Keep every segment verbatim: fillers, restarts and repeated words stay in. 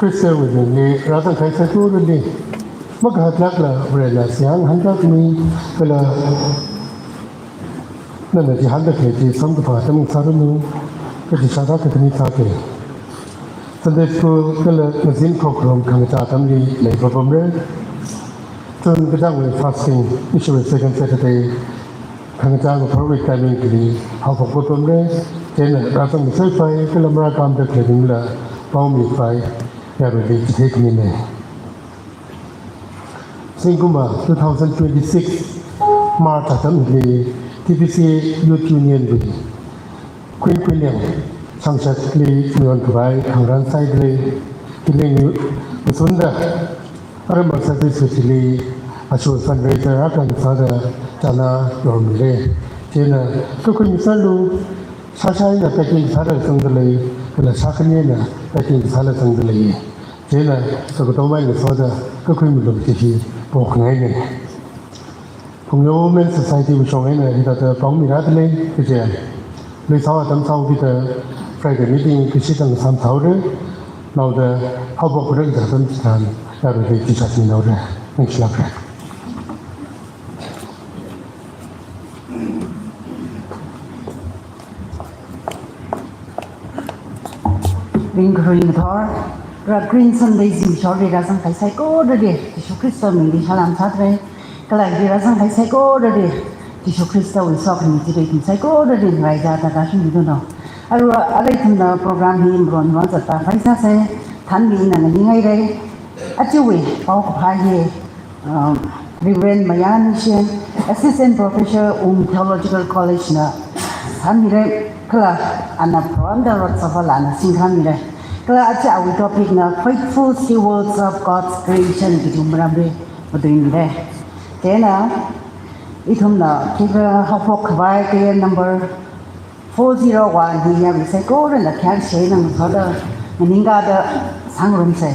Khristawui mingli rāzangkahai saikorali makahatlākla Varena seihā ngahānda khami kala nana chihānda khalei chi samkaphā atam sāranu, kaji shāda kathāni sāke. Sunday school kala ngazin khokharum khangachā atamli leipapamra. Chun kachāngwui fasting, ishiwui second Saturday, khangachā ngaphar week timing kali haophokpapamra. Chieina rāzangmi saipai kala marākāmda khaleibingla paomipai, yaruili chithei khamina. Zingkumva two thousand twenty-six March atam hili T B C Youth Union wui Queen Queen Yang Sangshatli mayonkhavai khangarān sāhaira. Hili ngasunda aram arsat suchili ashur fundraiser akha sāda chānā yormira. Chieina kakhui miserlu, shāshā eina packing sāla zangda lei, kala shākhani eina packing sāla zangda lei. Chieina sākatongmai ngasoda kakhui malung chi hi pokhangaina. Phungyo Women Society wui shong eina hithāda paomirāda lei, kaje. Luisao atam sāhaokida Friday meeting kashitang sāmsāhaora. Naoda haophok kharang atam chitharan yaruili kashak mihaora. Ningshilākra. Ringkharui ngathor, kala Green Sunday zimiksholi rāzangkahai saikorali Jishu Khristawui mingli salām sādalei. Kala hili rāzangkahai saikorali Jishu Khristawui sokhami chili ithum saikorali ngaraida tākashung milu no. Aruila ithumna program hi maron maron zatda phaisāsa, thanmi ina nganingaira. Ajawui paokaphā hi, um, Reverend Mayaningshen, Assistant Professor, Wung Theological College na sāmira, kala ana Purandar Rotsavala na singkhamira. Kala aja awui topic na Faithful Stewards of God's Creation kaji maramli matuimira. Chieina ithumna khikha haophok khavai kayār number four zero one hi yaruili saikorana khayākshi eina ngasoda nganingkada sāngarumsa.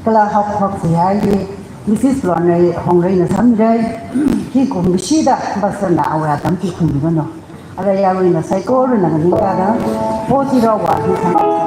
Kala haophok sāya hi Missus Lonrei Hongreina sāmira, hi kum kashida pastor na awui atam chi khuimilu no. Ara yaruina saikorana nganingkada four zero one hi sāngarumsa.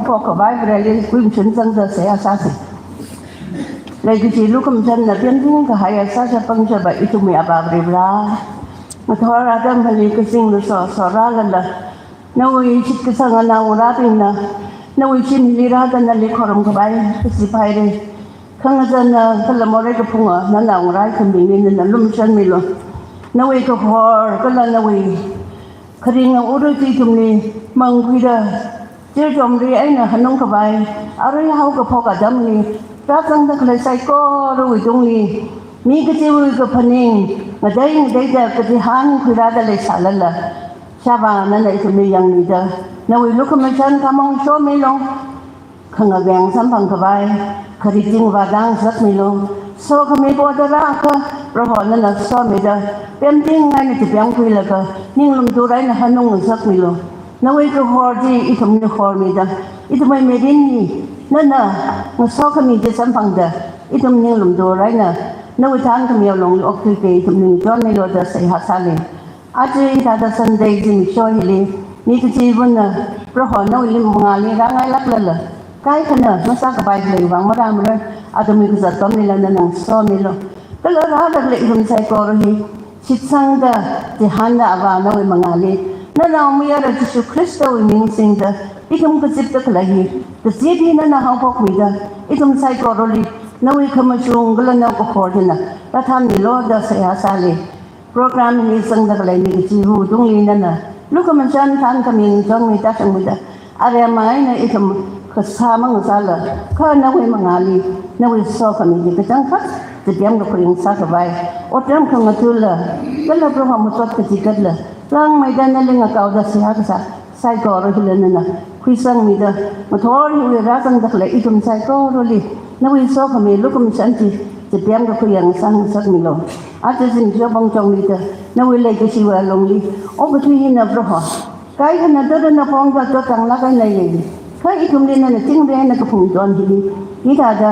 haophok khavai Vareli khuimashun sangda seihā sāsa. Leikashi lukhamashanna pemting kahaiya sāshap pangshapa ithumwui Avā Varivara. Ngathor atam hili kazing luso sorālala, nawui shitkasang anaongarābingna nawui shim hili rāda nali khorum khavai kazip haira. Khangazana kala morei kaphunga nanaongarā ithumbingli nana lumashanmilu. Nawui kahor kala nawui kharinga ura chi ithumli mangkhuida, chirchomri eina hanung khavai, arui haokaphok atamli rāzangda khalei saikorawui tungli mi kachiwui kaphaning ngatei ngateida kachihān khuirāda leisālala, Shāvā nana ithumli yangmida, nawui lukhamashan khamong shomilu. Khangaveng samphang khavai kharit chingvā tāngasakmilu. Sokhami poda rākha, Proho nana somida, pemting eina chipemkhuilaga, ninglumtur eina hanung ngasakmilu. Nawui kahor chi ithumli hormida, ithumwui mirinli nana ngasokhami chi samphangda, ithum ninglumtur eina nawui thānkhami alungli okthuikei ithumli ngachonmilu da seihā sāli. Aja hithāda Sunday zimiksho hili, mi kachivana Proho nawui mangāli rāngailāklala, kaikhana masākapai khalei vang marāmara, athumwui kazat pamlila nana ngasomilu. Kala rāda khalei ithum saikora hi shitsangda, chihānda Avā nawui mangāli, nanaomayara Jishu Khristawui ming singda, ithum kazipda khalei hi, kazip hi nana haophokmida, ithum saikorali nawui khamashung kala nawui kahor china rāthanmilu da seihā sāli. Program hili zangda khalei mi kachiva tungli nana lukhamashan thānkhami ngachonmi tāshungmida, aremma eina ithum kasā mangasāla, kha nawui mangāli, nawui sokhami chi kachangkhat chipemkakhui ngasā khavai otram khangathāla, kala Proho machot kachigatla langmeida nali ngakaoda seihā kasā saikora hila nana khuisangmida, ngathor hiwui rāzangda khalei ithum saikorali nawui sokhami lukhamashan chi chipemkakhuiya ngasā ngasakmilu. Aja zimiksho pongchonglida nawui leikashiwui alungli okathui hina Proho, kaikhana tarana phongda chotanglāk eina leiya. Kha ithumli nana chingri eina kaphung chon hili, hithāda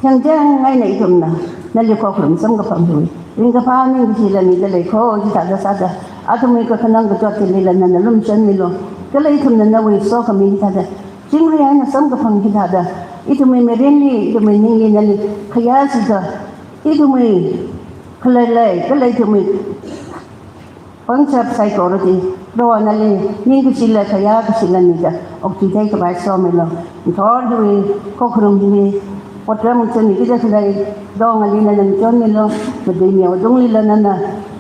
thengcheng eina ithumna nali khokharum samkaphang hiwui ringkaphā ningkashila mida lei kho, hithāda sāda athumwui kakhanang kachot chilila nana lumashanmilu. Kala ithumna nawui sokhami hithāda chingri eina samkaphang hithāda ithumwui mirinli, ithumwui ningli nali khayā sāda, ithumwui khaleilei kala ithumwui pangshap saikora chi Proho nali ningkashila khayākashila mida okthuithei khavai somilu. Ngathor hiwui khokharum hili otram chunmi kida khalei dongali nana ngachonmilu. Matuimi atunglila nana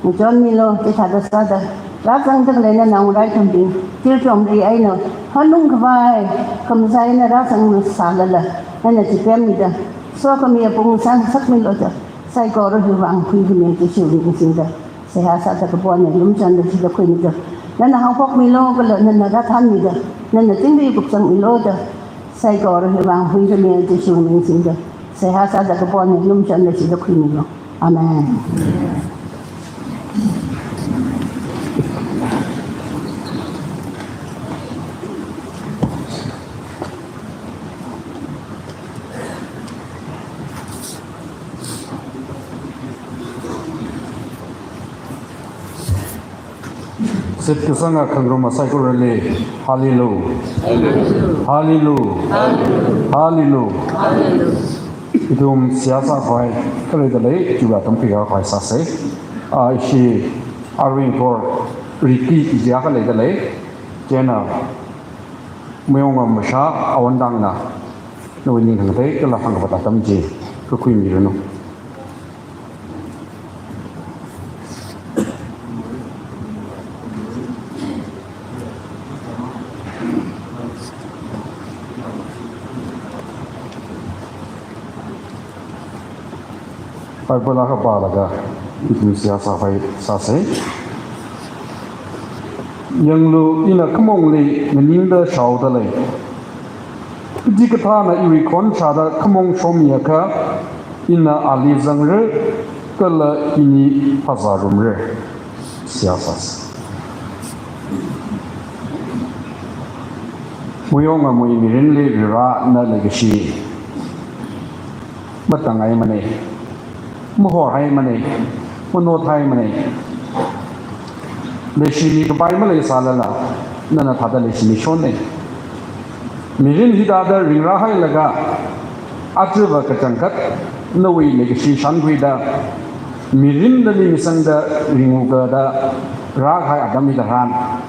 ngachonmilu. Hithāda sāda rāzangda khalei nanaongarā ithumbing chirchomri eina hanung khavai khamasai eina rāzang ngasālala, nana chipemmida, sokhami apung sāngasakmilu da saikora hiwui vang khuikhami Jishuwui ming singda seihā sāda kapona, lumashanla chila khuimida, nana haophokmilu kala nana rāthanmida, nana chingri kupsangmilu da saikora hiwui vang khuikhami Jishuwui ming singda seihā sāda kapona, lumashanla chila khuimilu. Amen. Shitkasanga khangaruma saikorali, Hallelujah. Hallelujah. Hallelujah. Ithum seihā sākhavai khalei dalei, chiwui atam khuikhavai sāsa. A, ishi aring kor riki ijia khalei dalei. Chieina Mayonga Masha Awandangna nawui ning hāngda kala hāngkaphā atam chi kakhuimiranu. Bible akha pālaga ithum seihā sākhavai sāsa. Yanglu, ina khamongli nganingda shaoda lei. Kachikathāna iwui khon shāda khamong shomiakha, ina ali zangra, kala ini phazārumra. Seihā sāsa. Mayonga mui mirinli Varivarana leikashi matangaimana, mahorhaimana, manothaimana. Leishimi kapai maleisālala, nana thāda leishimi shonna. Mirin hithāda ringrāhailaga, ajava kachangkhat nawui leikashi shānkhuida, mirin nali misangda ringungkada rākahai atam hitharan,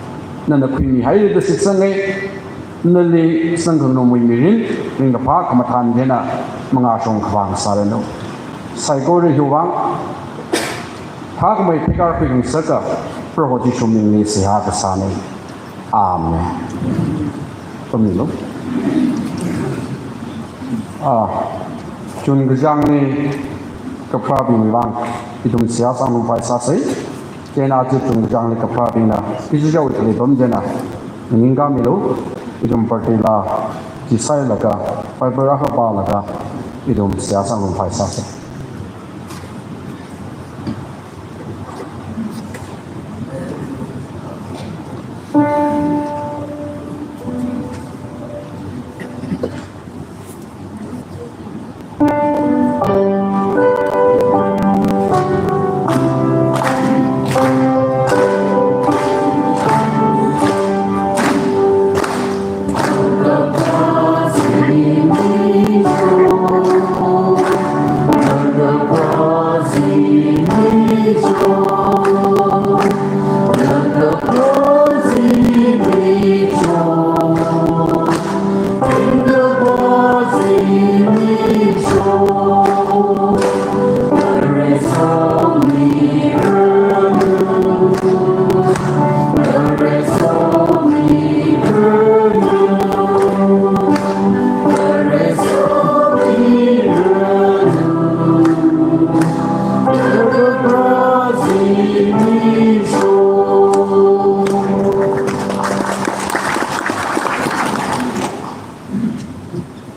nana khuimihairada shitsanga. Nali samkaphangwui mirin, ringkaphā khamathān eina mangāshong khavāng sāranu. Saikora hiwui vang, thākhamei pheikār khuingasaka Proho Jishu mingli seihā kasāna. Amen. Pamilo. Ah, June kachāngli kapharābingwui vang ithum seihā sāngarumpai sāsa. Chieina aja June kachāngli kapharābingna ichichāwui khalei pam chieina nganingkāmilu. Ithum party la chisailaga, Bible akha pālaga, ithum seihā sāngarumpai sāsa.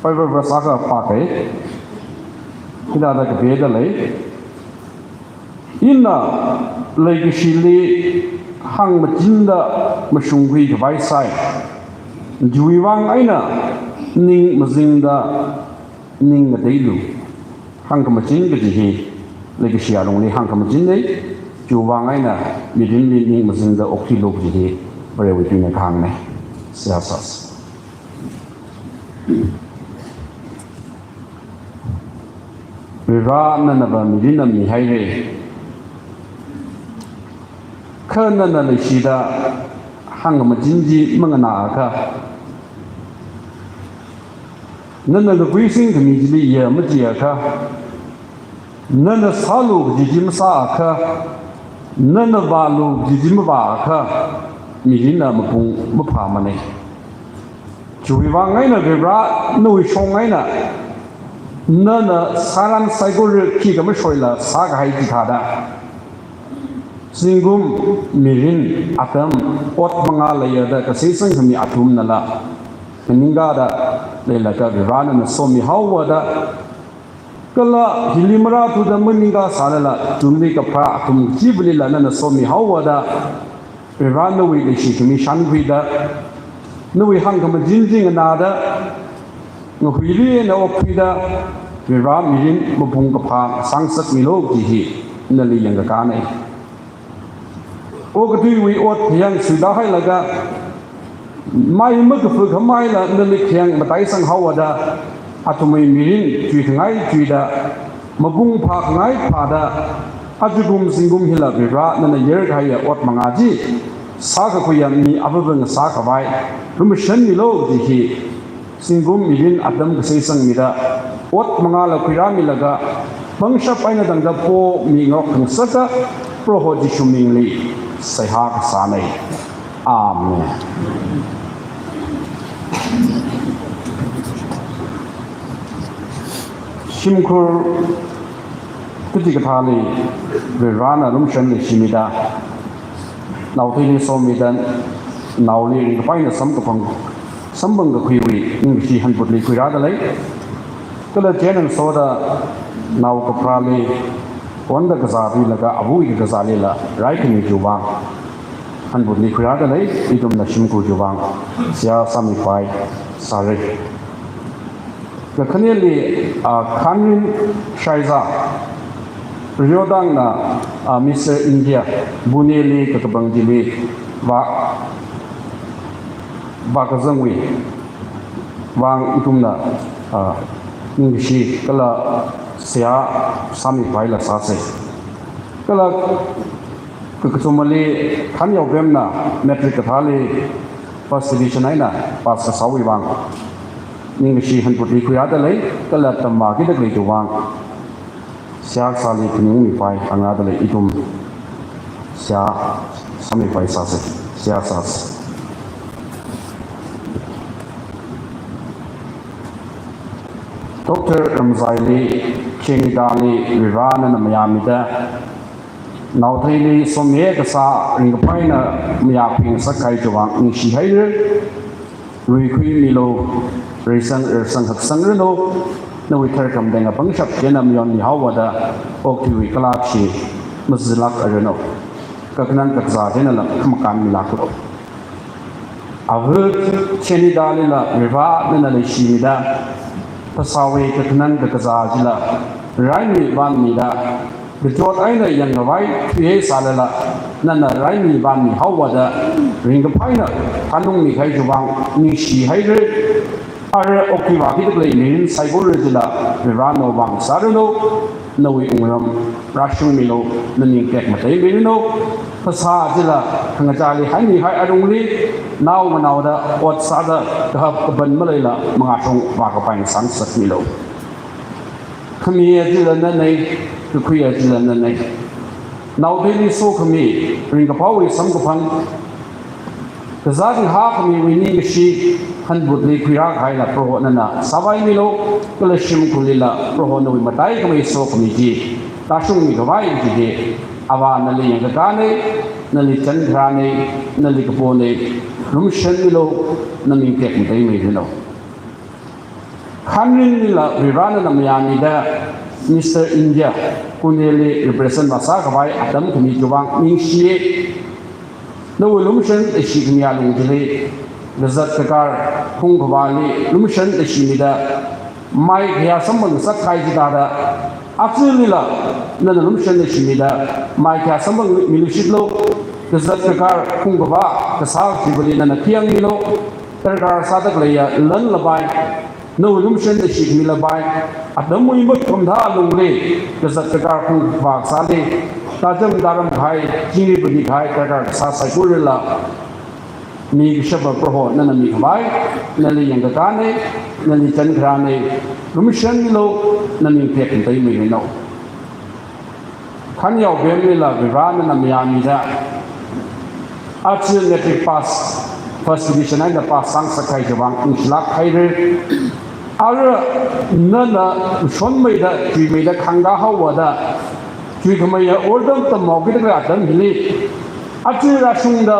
Bible verse akha pākei. Hithāda kapida lei. Ina leikashili hāngmachinda mashungkhui khavai sai. Chiwui vang eina ning mazingda ning ngateilu. Hāngkhamachin kaji hi leikashi alungli hāngkhamachinna. Chiwui vang eina mirinli ning mazingda okthuilu kaji hi Varewui tuina kahāngna. Seihā sāsa. Vare nana va mirin mihaira. Kha nana leishida hāngkhamachin chi manganāakha, nana kakhuising khami chili ya machiakha, nana sālu kaji chi masāakha, nana vālu kaji chi mavāakha, mirinna mapung maphāmana. Chiwui vang eina Vare, nawui shong eina nana sāran saikora khikha mashoila sākahai chithāda, zingkum, mirin, atam, ot mangā leiya da kasei sangkhami athumnala nganingkāda leilaga Vare nana somihaowa da, kala hili marāthuda maningkā sālala, June li kapharā athum chivulila nana somihaowa da, Vare nawui leishikhami shānkhuida, nawui hāngkhamachin chi nganāda, ngahuili eina okthuida, Vare mirin mapung kaphā sāngasakmilu kaji hi nali yangkakāna. Okathuiwui ot khayang suitahailaga, mai makaphā khamaila nali khayang mataisanghaowa da, athumwui mirin chuikhangai chuida, mapung phākhangai phāda, ajakum zingkum hila Vare nana yarkahaiya ot mangā chi sākakhuiya mi avāva ngasākhavai lumashanmilu kaji hi zingkum, mirin, atam kasei sangmida, ot mangāla khuirāmilaga, pangshap eina tangda pomi ngarok khangasaka Proho Jishu mingli seihā kasāna. Amen. Shimkhur kachi kathāli Varena lumashan leishimida, naothili somida, naoli ringkaphā eina samkaphang, samphangkakhuiwui ningkashi hanbutli khuirāda lei. Kala chieina ngasoda nao kapharāli, wonda kazāthuilaga avawui kakazālila raikhami chiwui vang hanbutli khuirāda lei. Ithumna shimkhur chiwui vang seihā sāmipai sāra. Kakhaneli, ah, Khanrin Shaiza, Riodangna, ah, Mister India, Pune li kakapang chili vā, vākazangwui vang ithumna, ah, ningkashi kala seihā sāmipaila sāsa. Kala ka, kachumali Khanyaobemna matric kathāli first division eina pass kasāwui vang ningkashi hanphut likhuida lei, kala tamvākida khalei chiwui vang seihā sāli khaning mipai angada lei, ithum seihā sāmipai sāsa, seihā sāsa. Doctor Ramzaili, Chinidali, Varivarana mayāmida, naotheili somiya kasā ringkaphā eina mayāphingasak kahai chiwui vang ningshihaira. Ruikhuimilu, reisang, reisang haksangranu, nawui tharkhamateng apangshap china mayonmi haowada okathuiwui kalak chi mazilākaranu. Kakhanang kakazā chinala khamakān milāklu. Ava Chinidalila Varivarana nali leishimida, phasāwui kakhanang kakazā chila raimi vānmida, kachot eina yangkhavai thuihaisālala, nana raimi vānmi haowada ringkaphā eina thanungmi kahai chiwui vang ningshihaira. Ara okathui vākida khalei mirin saikora chila Varivarana vāngasāranu, nawui wungram rāshungmilu, naning tekmateimiranu. Phasā chila khangachāli haimihai arungli, naongarāda ot sāda kahap kapan maleila mangāshong vākapai sāngasakmilu. Khamiya chila nanei, kakhuiya chila nanei. Naotheili sokhami, ringkaphāwui samkaphang, kazāt hākhamiwui ningkashi hanphut likhuirā kahaila Proho nana sāpaimilu, kala shimkhurlila Proho nawui mataikhamei sokhami chi tāshungmi khavai chi hi, Avā nali yangkakānei, nali chankharānei, nali kaponei, lumashanmilu, naning tekmateimiranu. Khanrinlila Varivarana mayāmida Mister India, Puneli represent vāsā khavai atam khami chiwui vang ningshiya. Nawui lumashan leishikhami alung chili, kazat kakar khungkhavāli lumashan leishimida, mai khayā samphang ngasak kahai chithāda, achalila nana lumashan leishimida, mai khayā samphangmiluishitlu, kazat kakar khungkhavā kasā chivali nana khayangmilu, darkar sāda khaleiya lan lapai, nawui lumashan leishikhami lapai, atamwui mathumda alungli, kazat kakar khungkhavā kasāli, tacham taram kahai, chingri padi kahai, darkar kasā saikorala, mikashapa Proho nana mikhavai, nali yangkakānei, nali chankharānei, lumashanmilu, naning tekmateimiranu. Khanyaobemlila Varivarana mayāmida, aja matric pass, first division eina pass sāngasak kahai chiwui vang ningshilākhaira. Ara nana shonmeida, chuimeida khangkā haowada, chuikhameiya order tamhaokida khalei atam hili, aja rāshungda,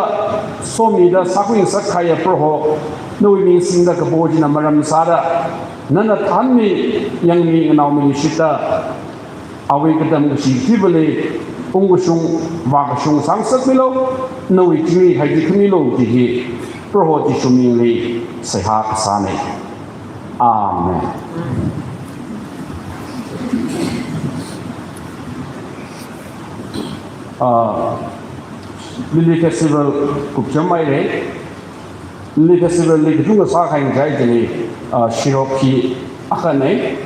somida sākhuingasak kahaiya Proho, nawui ming singda kapo china maram sāda, nana thanmi, yangmi, nganaomiluishitda, awui katam kashi chivali, ungkashung, vākashung sāngasakmilu, nawui chingri haiji khamilu chi hi, Proho Jishu mingli seihā kasānei. Amen. Ah, Lily Festival kupcham haira. Lily Festival li kachungkha sākahai ngachai chili, ah, shirok hi akhanei.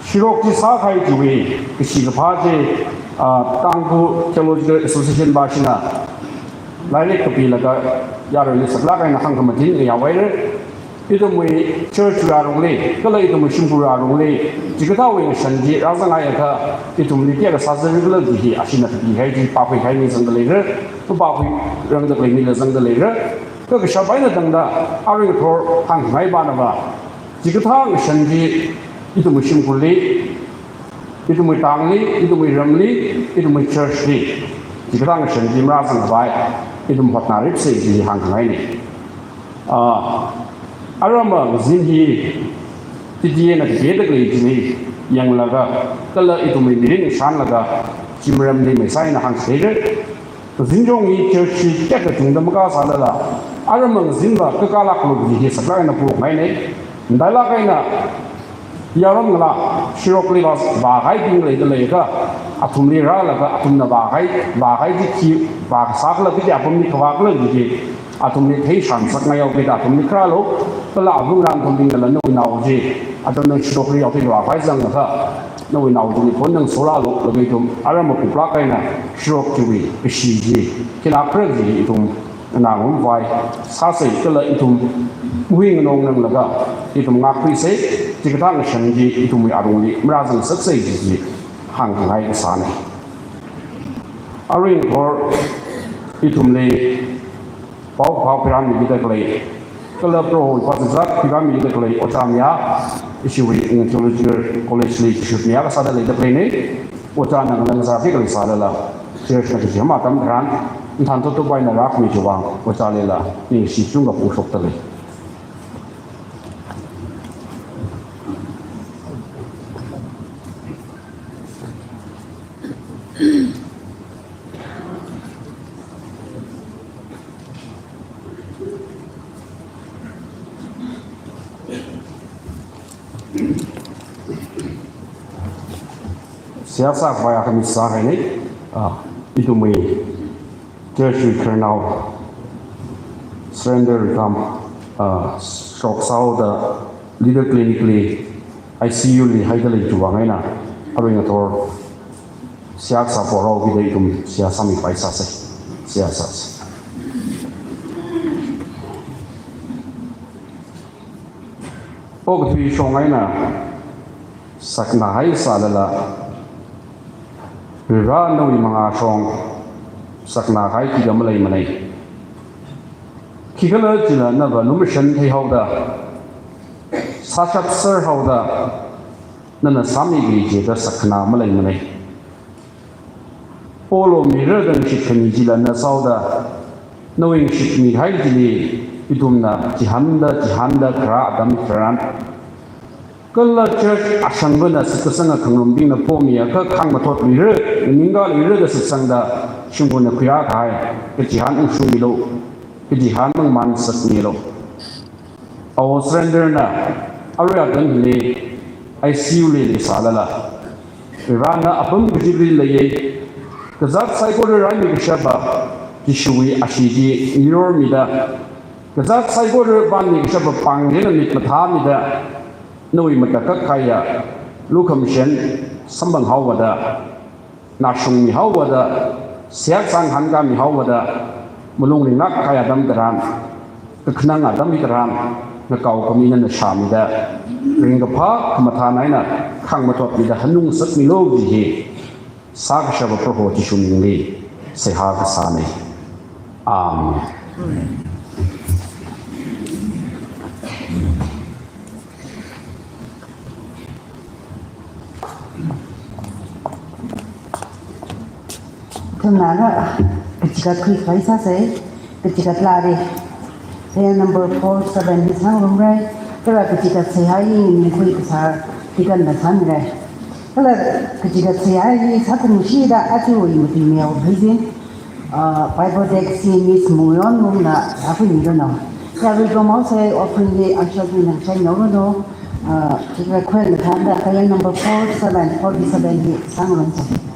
Shirok chi sākahai chiwui kashi kaphā chi, ah, Tangkhul Theological Association vāshina lairik kapilaga yaruili saklāk eina hāngkhamathing ngayā haira. Ithumwui church wui alungli, kala ithumwui shimkhur alungli, chikathāwui ngashan chi rāzanghaiakha, ithumli kayākha sāzarikhala chi hi ashina kapihai chi pākhuihai mi zangda leira, mapākhuirangda khalei mila zangda leira. Kha kashap eina tangda, arui ngathor hāngkhangai pānava, chikathā ngashan chi ithumwui shimkhurli, ithumwui tangli, ithumwui ramli, ithumwui church li, chikathā ngashan chi marāzangkhavai ithum hotnaripsa chi hāngkhangainei. Ah, arama ngazin hi titi eina kathāda khalei chili yanglaga, kala ithumwui mirin shānlaga, chi maramli maisā eina hāngchitheira. Ngazin chong hi church chi kayākha chungda makasālala, arama ngazinva kakālāklu kaji hi saklāk eina pokngainei. Matailāk eina yaoram ngalā, shirokli vā, vākahaibing leida leiakha, athumli rālaga athumna vāhai, vāhai chi khi, vāsā khala khi apamli khavā khala chi, athumli theishan sakngai haokida athumli kharālu, kala avung ran athumbingnala nawui nao chi, athumna shirokli yaothui vāhai zanglaga, nawui nao chili phon nang sorālu, laga ithum aram akuplāk eina shirok chiwui kashi chi, khilāk khala chi ithum nganāngungvai sāsei kala ithum hui nganong nanglaga, ithum ngākkhuisei, chikathā ngashan chi ithumwui alungli marāzangsaksei chi, chi hāngngai kasāna. Arui ngathor ithumli pao, pao pharāmida khalei, kala Prohowui vāzakzat pharāmida khalei ojā maya, ishiwui Theological College li shut maya kasāda leida khaleina, ojāna ngalang zāki khalei sālala, church na kaji hama atam tharan, nthan thothup eina rākhami chiwui vang, ojālila ningshi chungkha phongshokda lei. Seihā sākhavai akhami sākahaina, ah, ithumwui church wui khararnao surrender kam, ah, shock sāhaoda Leader Clinic li I C U li haida lei chiwui vang eina, arui ngathor seihā sāphoraokida ithum seihā sāmipai sāsei, seihā sāsei. Okathui shong eina saknāhai sālala, Vare nawui mangā shong saknāhai khikha maleimanei. Khikhalajila nava lumashan theihaoda, sāshapser haoda, nana sāmiki jida saknā maleimanei. Polo mira da ngashit khami chila na sāhaoda, nawui ngashitmihai chili ithumna chihānda, chihānda kharā atam tharan, kala church ashangvana shitkasanga khangrumbingna pomiakha khangmathotluira, nganingkaluira da shitsangda, shimkhurna khuirākahai kachihān ungshungmilu, kachihān mangman sakmilu. Awo Surrender na arui atam hili I C U li leisālala, Varena apam kachili leiya. Kazāt saikora raimi kashapa Jishuwui ashee chi mirormida, kazāt saikora vānmi kashapa pāng eina mik mathāmida, nawui matakhak kahaiya lukhamashan samphang haowa da, nashungmi haowa da, seihā sāngahānkāmi haowa da, malung ringlāk kahai atam tharan, kakhanang atam hitharan, ngakao khami nana shāmida, ringkaphā khamathān eina khangmathotmida hanungsakmilu kaji hi sākashapa Proho Jishu mingli seihā kasāna. Amen. Ithumna kachigat khuikhavai sāsei, kachigat lāri. Page number four seven hi sāngarumrai, kala kachigat seihā hi ningkhui kasā tikhanna sāmirai. Kala kachigat seihā hi sātungshida aja i matuimihaophei jin. Ah, Bible text hi Miss Muyon Mungna rākhuimira no. Kha rikrom haosei, offering hi ushers bingna share mihaoranu. Ah, chikha khuilaga thānda, page number four seven, forty-seven hi sāngarumsei.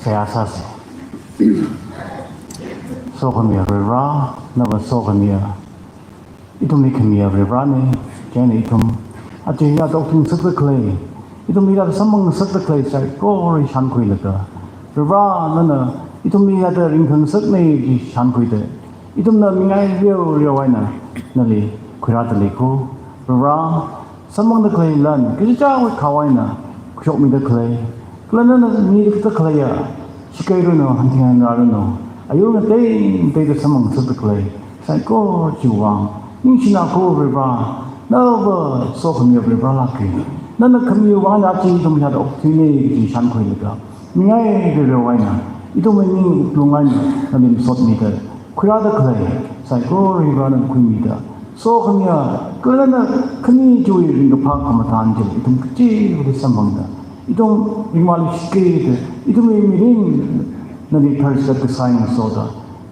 Seihā sāsa. Sokhamiya Varivara, nava sokhamiya. Ithumwui khamiya Varivarana, chieina ithum aja ya tokting sakta khalei, ithumwui ya samphang sakta khalei saikora shānkhuilaga, Varivara nana ithumwui ya da ringkhangasakna chi shānkhuida, ithumna mingai riu riu eina nali khuirāda lei ko. Varivara, samphangda khalei lan kachichāwui khawui eina khuishokmida khalei, kala nana mida kathā khaleiya, shakei ranu, hanthing hanra ranu, ayur ngatei ngateida samphang sakta khalei saikora chiwui vang ningshina ko Varivara, nava sokhamiya Varivaralāka. Nana khamiwui vang aja ithum ya da okthuina chi shānkhuilaga, mingai riu riu eina ithumwui ning wuklung eina nali masotmida khuirāda khalei saikora Varivara nana khuimida, sokhamiya kala nana khami chiwui ringkaphā khamathān chili ithum kachiva̱li samphangda, ithum ringmali shakida, ithumwui mirin nali tharshida kasai ngasoda,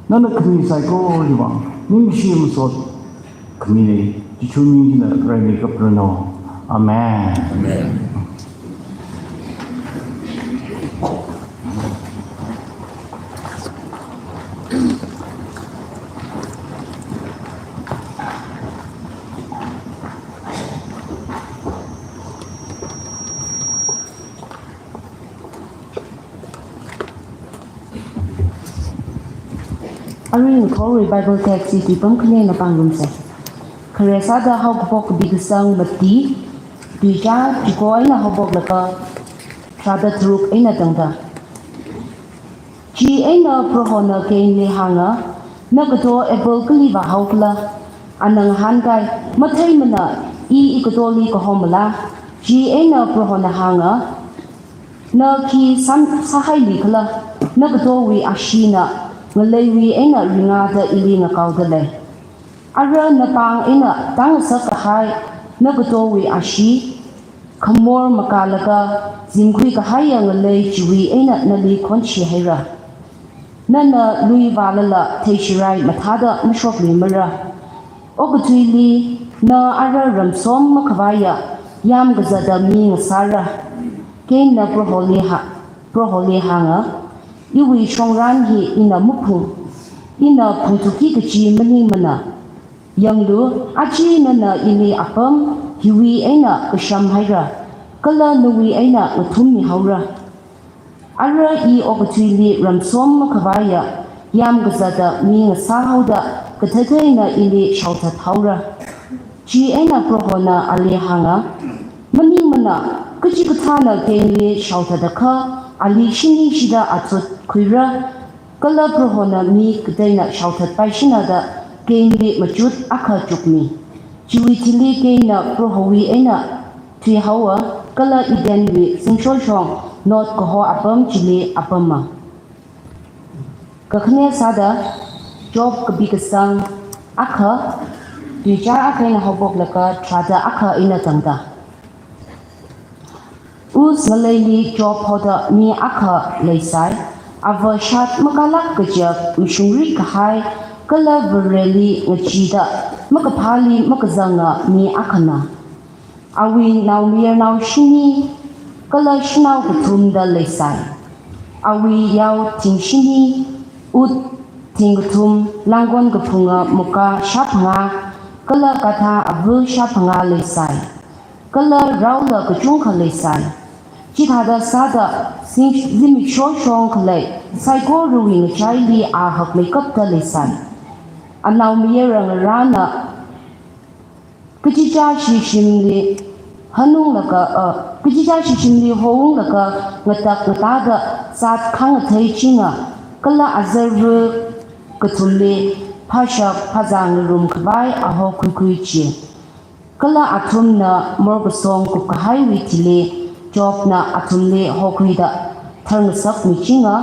nana khami saikorawui vang ningshi masot khamina. Jishu ming eina raimi kaprano. Amen. Amen. Arui ngathorwui Bible text chi tuipam khani eina pāngarumsa. Khare sāda haokaphok kapi kasang Mati, tuizā chiko eina haophoklaga tharāda tharuk eina tangda. Chieina Prohona Cainli hānga, na kato apple kali vāhaokhala? Ana ngahānkai, matheimana, i ikatoli kahomala. Chieina Prohona hānga, na khi sā, sāhailikhala? Na katowui asheena ngaleiwui eina ringāda ili ngakaoda lei. Ara napāng eina tāngasak kahai na katowui ashee, khamor makālaga zimkhui kahaiya ngalei chiwui eina nali khonshi haira. Nana lui vālala theishirai mathāda mashokluimara. Okathuili na ara ramsom makhavaiya yāmkazata mi ngasāra. Cainna Proholi hā-, Proholi hānga, iwui shongran hi ina maphung, ina phungthuki kachi maningmana. Yanglu, aja nana ili apam hiwui eina kasham haira, kala nawui eina ngathummi haora. Ara i okathuili ramsom makhavaiya yāmkazata mi ngasāhaoda kathāda eina ili shaothat haora. Chieina Prohona ali hānga, maningmana, kachikathāna Cainli shaothat akha ali shini shida achut khuira, kala Prohona mi kateina shaothat paishina da Cainli machut akha chukmi. Chiwui thili Cainna Prohowui eina thuihaowa, kala Edenwui zingshoshong Nod kaho apam chili apama. Kakhane sāda Job kapi kasang akha, tuizā akha eina haophoklaga tharāda akha eina tangda. Uz ngaleili Job hoda mi akha leisai, ava shat makālāk kajiak mashungri kahai Kala Vareli ngacheeda makaphāli makazanga mi akhana. Awui naomayarnao shini kala shanao kathumda leisai. Awui yao thing shini, ut thing kathum, langkon kaphunga muka shāphangā, kala gadha ava shāphangā leisai. Kala raola kachungkha leisai. Chithāda sāda sing-, zimiksho shong khalei saikorawui ngachaili a hakmeikapta leisai. Anaomayara ngarāna kachichāshi shimli hanunglaga, uh, kachichāshi shimli hounglaga ngatak ngatāda zat khangathei chinga, kala azarva kathumli phāshak phāzā ngarumkhavai a hokhuikhui chi. Kala athumna morkasong kupkahaiwui thili Jobna athumli hokhuida tharngasak michinga,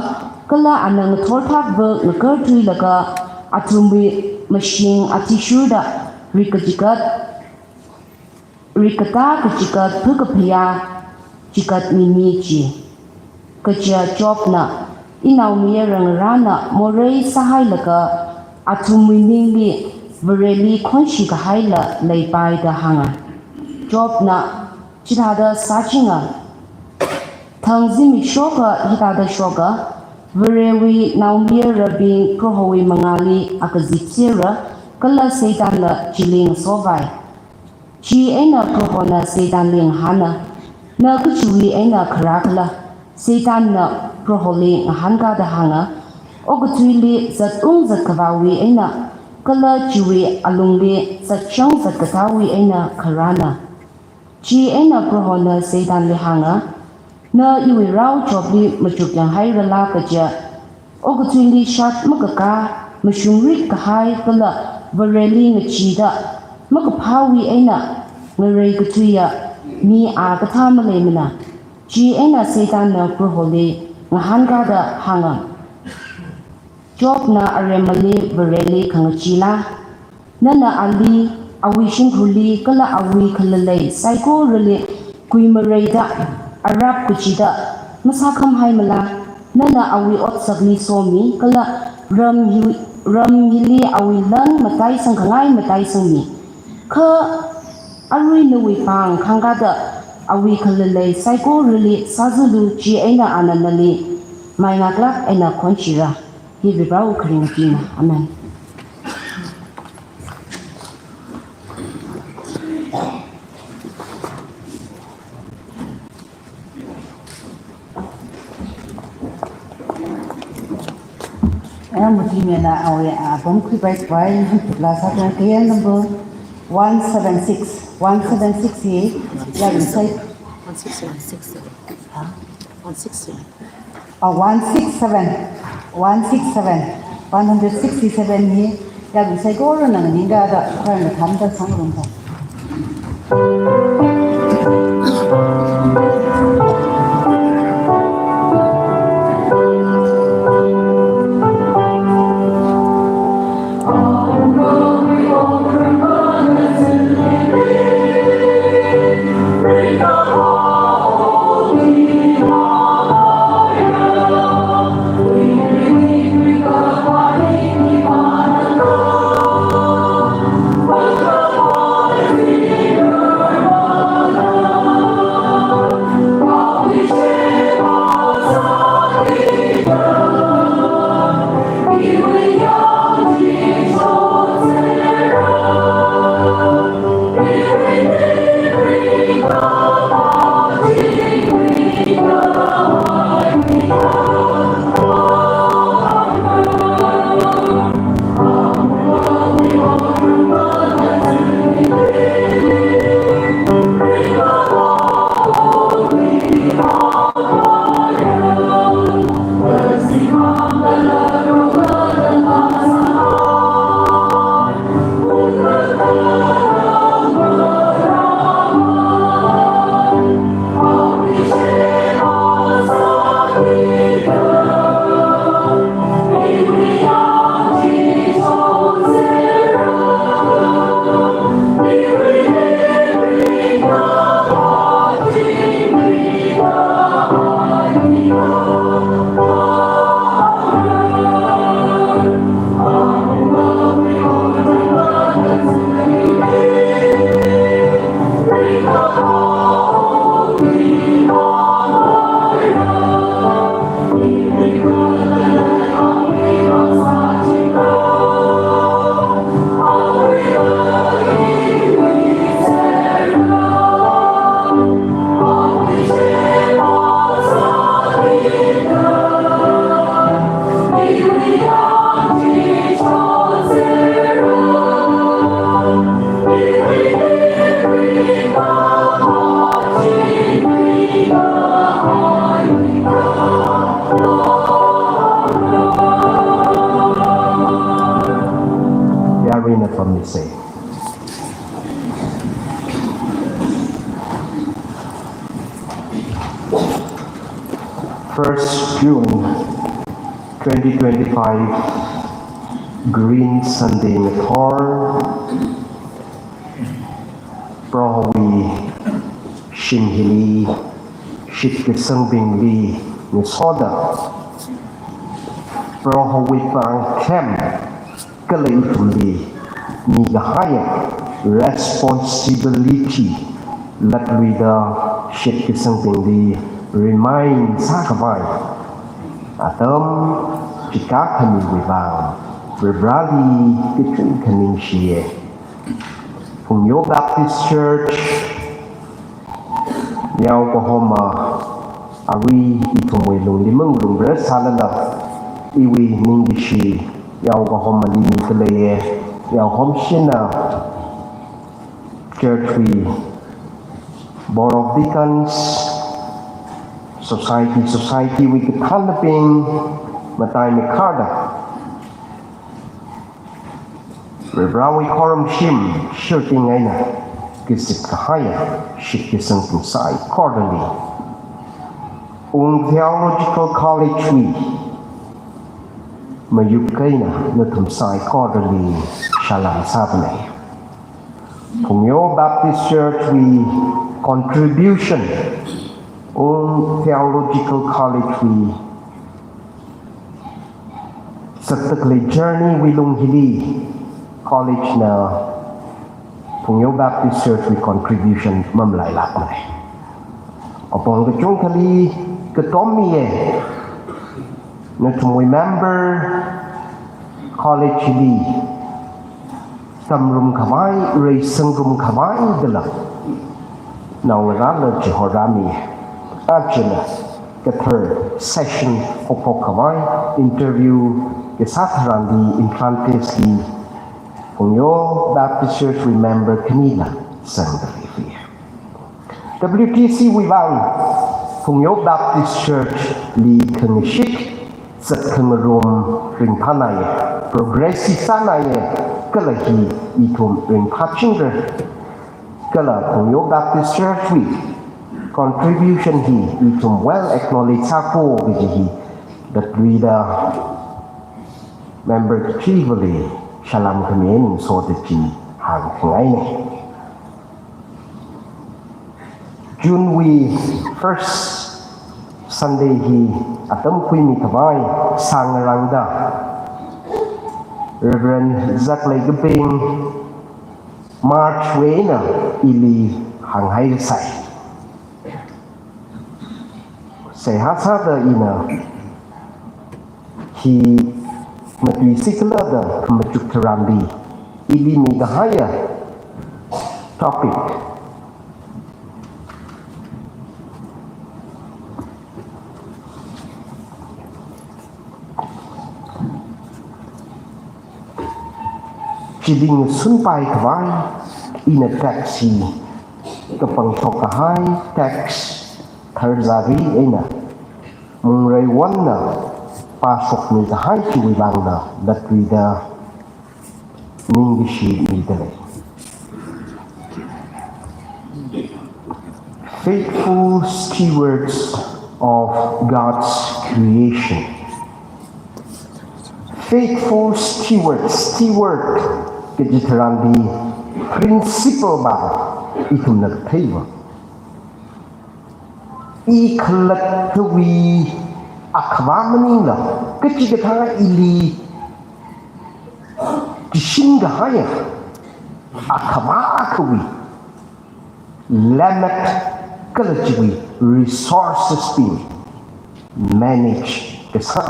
kala ana ngathor thakva ngakarthuilaga athumwui mashing athishurda rikachigat, rikatā kachigat phakaphayā chigat mimi chi. Kaja Jobna, inaomayara ngarāna morei sāhailaga athumwui ningli Vareli khonshi kahaila leipaida hānga. Jobna chithāda sāchinga. Thang zimiksho akha hithāda shoka, Varewui naomayarabing Prohowui mangāli akazip sera, kala Satanla chili ngasovai. Chieina Prohona Satanli ngahāna, na kachiwui eina kharā khala? Satanna Proholi ngahānkāda hānga, okathuili zatung zatkhavāwui eina, kala chiwui alungli zatshang zatkatāwui eina kharāna. Chieina Prohona Satanli hānga, na iwui rao Jobli machuk yanghairala kaja, okathuili shat makakā, mashungrik kahai kala Vareli ngacheeda makaphāwui eina ngarei kathuiya mi a kathā maleimana. Chieina Satanna Proholi ngahānkāda hānga, Jobna aremali Vareli khangachee la? Nana ali, awui shimkhurli kala awui khalalei saikorali kuimareida, arap kachieda masākhamhaimala? Nana awui otsakli somi kala ram hi, ram hili awui lan mataisangkhangai mataisangmi. Kha arui nawui pāng khangkāda awui khalalei saikorali sāzulu, chieina ana nali mai ngaklāk eina khonshira. Hi Varewui kharing hina. Amen. Aya muti mena awui apam khuipai khuipai, hantla sāthuwa, K L number one seven six, one seven six hi, ya, inside. One six seven. Six seven. Huh? One six seven. Ah, one six seven. One six seven. One hundred sixty-seven hi, ya, inside koro nang ninga da, kora na tham da sang rum da. Yaruina pamisa. First June twenty twenty-five, Green Sunday ngathor, Prohowui shim hili shitkasangbingli ngasoda, Prohowui pāng khem kala ithumli mikahaiya responsibility latluida shitkasangbingli remind sākhavai atam chika khamiwui vang Varivarali kachungkha ningshiya. Phungyo Baptist Church yaokahoma arui ithumwui lungli manglungrar sālala, iwui ningkashi yaokahomali mikhaleiya. Yaohomshina church wui Board of Deacons, society, society wui kathānnabing, matai mikharda Varivarawui khorumshim shirting eina kazip kahaiya shitkasangbing saikorali, Ung Theological College wui mayuk eina nathum saikorali salam sāpanei. Phungyo Baptist Church wui contribution, Ung Theological College wui zatda khalei journey wui lung hili college na Phungyo Baptist Church wui contribution mamalailākmana. Apong kachungkhali katom miya, nathumwui member college li tamrum khavai, reisangrum khavai dala naongarāla chihorāmi. Achila kathar session haophok khavai interview kasā tharanli Imphal East li Phungyo Baptist Church wui member khanila zangda leiya. W T C wui vang Phungyo Baptist Church li khangashit zatkhangarum ringphānaiya, progress sānaiya, kala hi ithum ringphāchingra. Kala Phungyo Baptist Church wui contribution hi ithum well acknowledge sāko kaji hi latluida member kachiva̱li salam khami eina ngasoda chi hāngkhangaina. June wui first Sunday hi atam khuimi khavai sāngarāngda Reverend Zakleikaping March wui eina ili hānghaisai. Seihā sāda ina hi matuisi kala da machuk tharanli ili mikahaiya topic chili ngasunpai khavai ina text hi kapangshok kahai text tharzari eina Mungreiwonna pāshokmi kahai chiwui vangna latluida ningkashi mida lei. Faithful stewards of God's creation. Faithful steward, steward kaji tharanli principal va ithumna katheiva. I khalattawui akhava maningla, kachikathā ili chishin kahaiya akhava akhawui lemmet kala chiwui resources bing manage kasā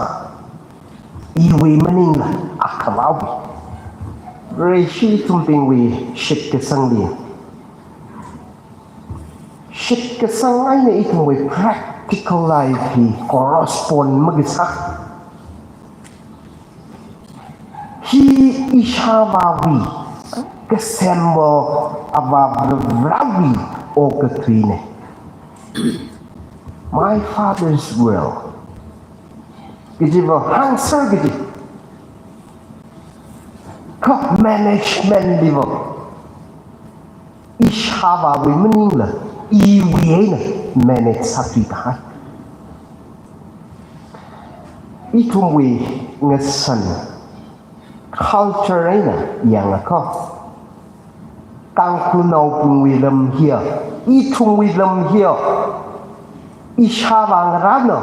iwui maningla akhavawui. Vareshi ithumbingwui shitkasangli, shitkasang eina ithumwui practical life hi correspond makasā. Hi ishāvāwui, kasemva Avā Varivarawui okathuina. My Father's will. Kajiva hāngser kaji. Kha management liva ishāvāwui maningla iwui eina manage sāthuikahai. Ithumwui ngasan culture eina yangakha, Tangkhulnaobingwui lam hiya, ithumwui lam hiya, ishāvā ngarāna,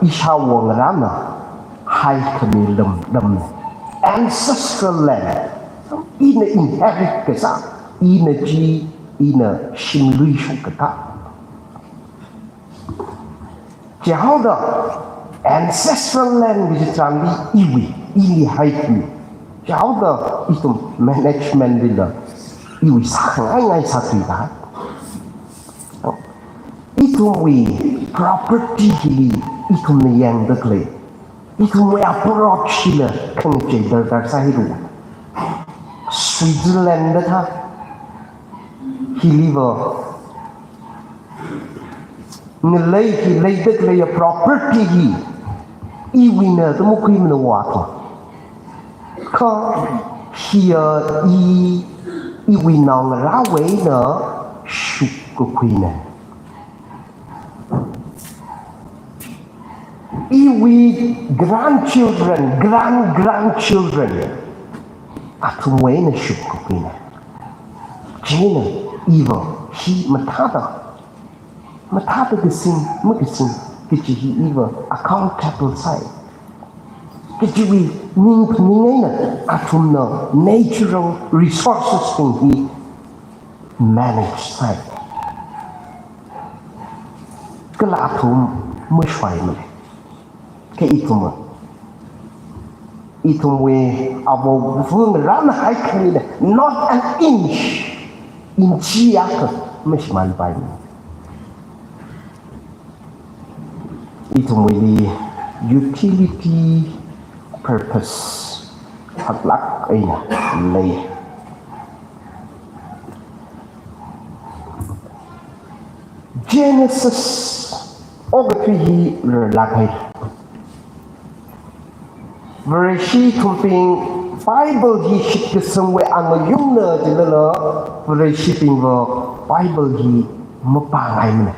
ishāwo ngarāna haikhami lam, lamna. Ancestral land. Ina inherit kasā, ina chi, ina shimlui shokkatā. Chihaoda ancestral land kaji chānli iwui, ili haikhami. Chihaoda ithum management lila iwui sākhangai ngai sāthuida. Ithumwui property hili ithumna yangda khalei, ithumwui approach hila khangachei darkar sāhaira. Switzerland da thā, hiliva ngalei hi, leida khaleiya property hi iwuina da makhuimana va thā. Kha hiya i, iwui naongarāwui eina shukkakhuina. Iwui grandchildren, grand grandchildren, athumwui eina shukkakhuina. Chieina iva hi mathāda, mathāda kasing, makasing kaji hi iva accountable sāi. Kajiwui ningphaning eina athumna natural resources bing hi manage sāi. Kala athum mashoimana. Kha ithumva, ithumwui avo vungrāna haikhamina, not an inch, inch akha mashimānpaimana. Ithumwuili utility, purpose haklāk eina lei. Genesis okathui hi rarlāk hai. Vareshi ithumbing Bible hi shitkasangwui angayungna jilala, Vareshibingva Bible hi mapāngaimana.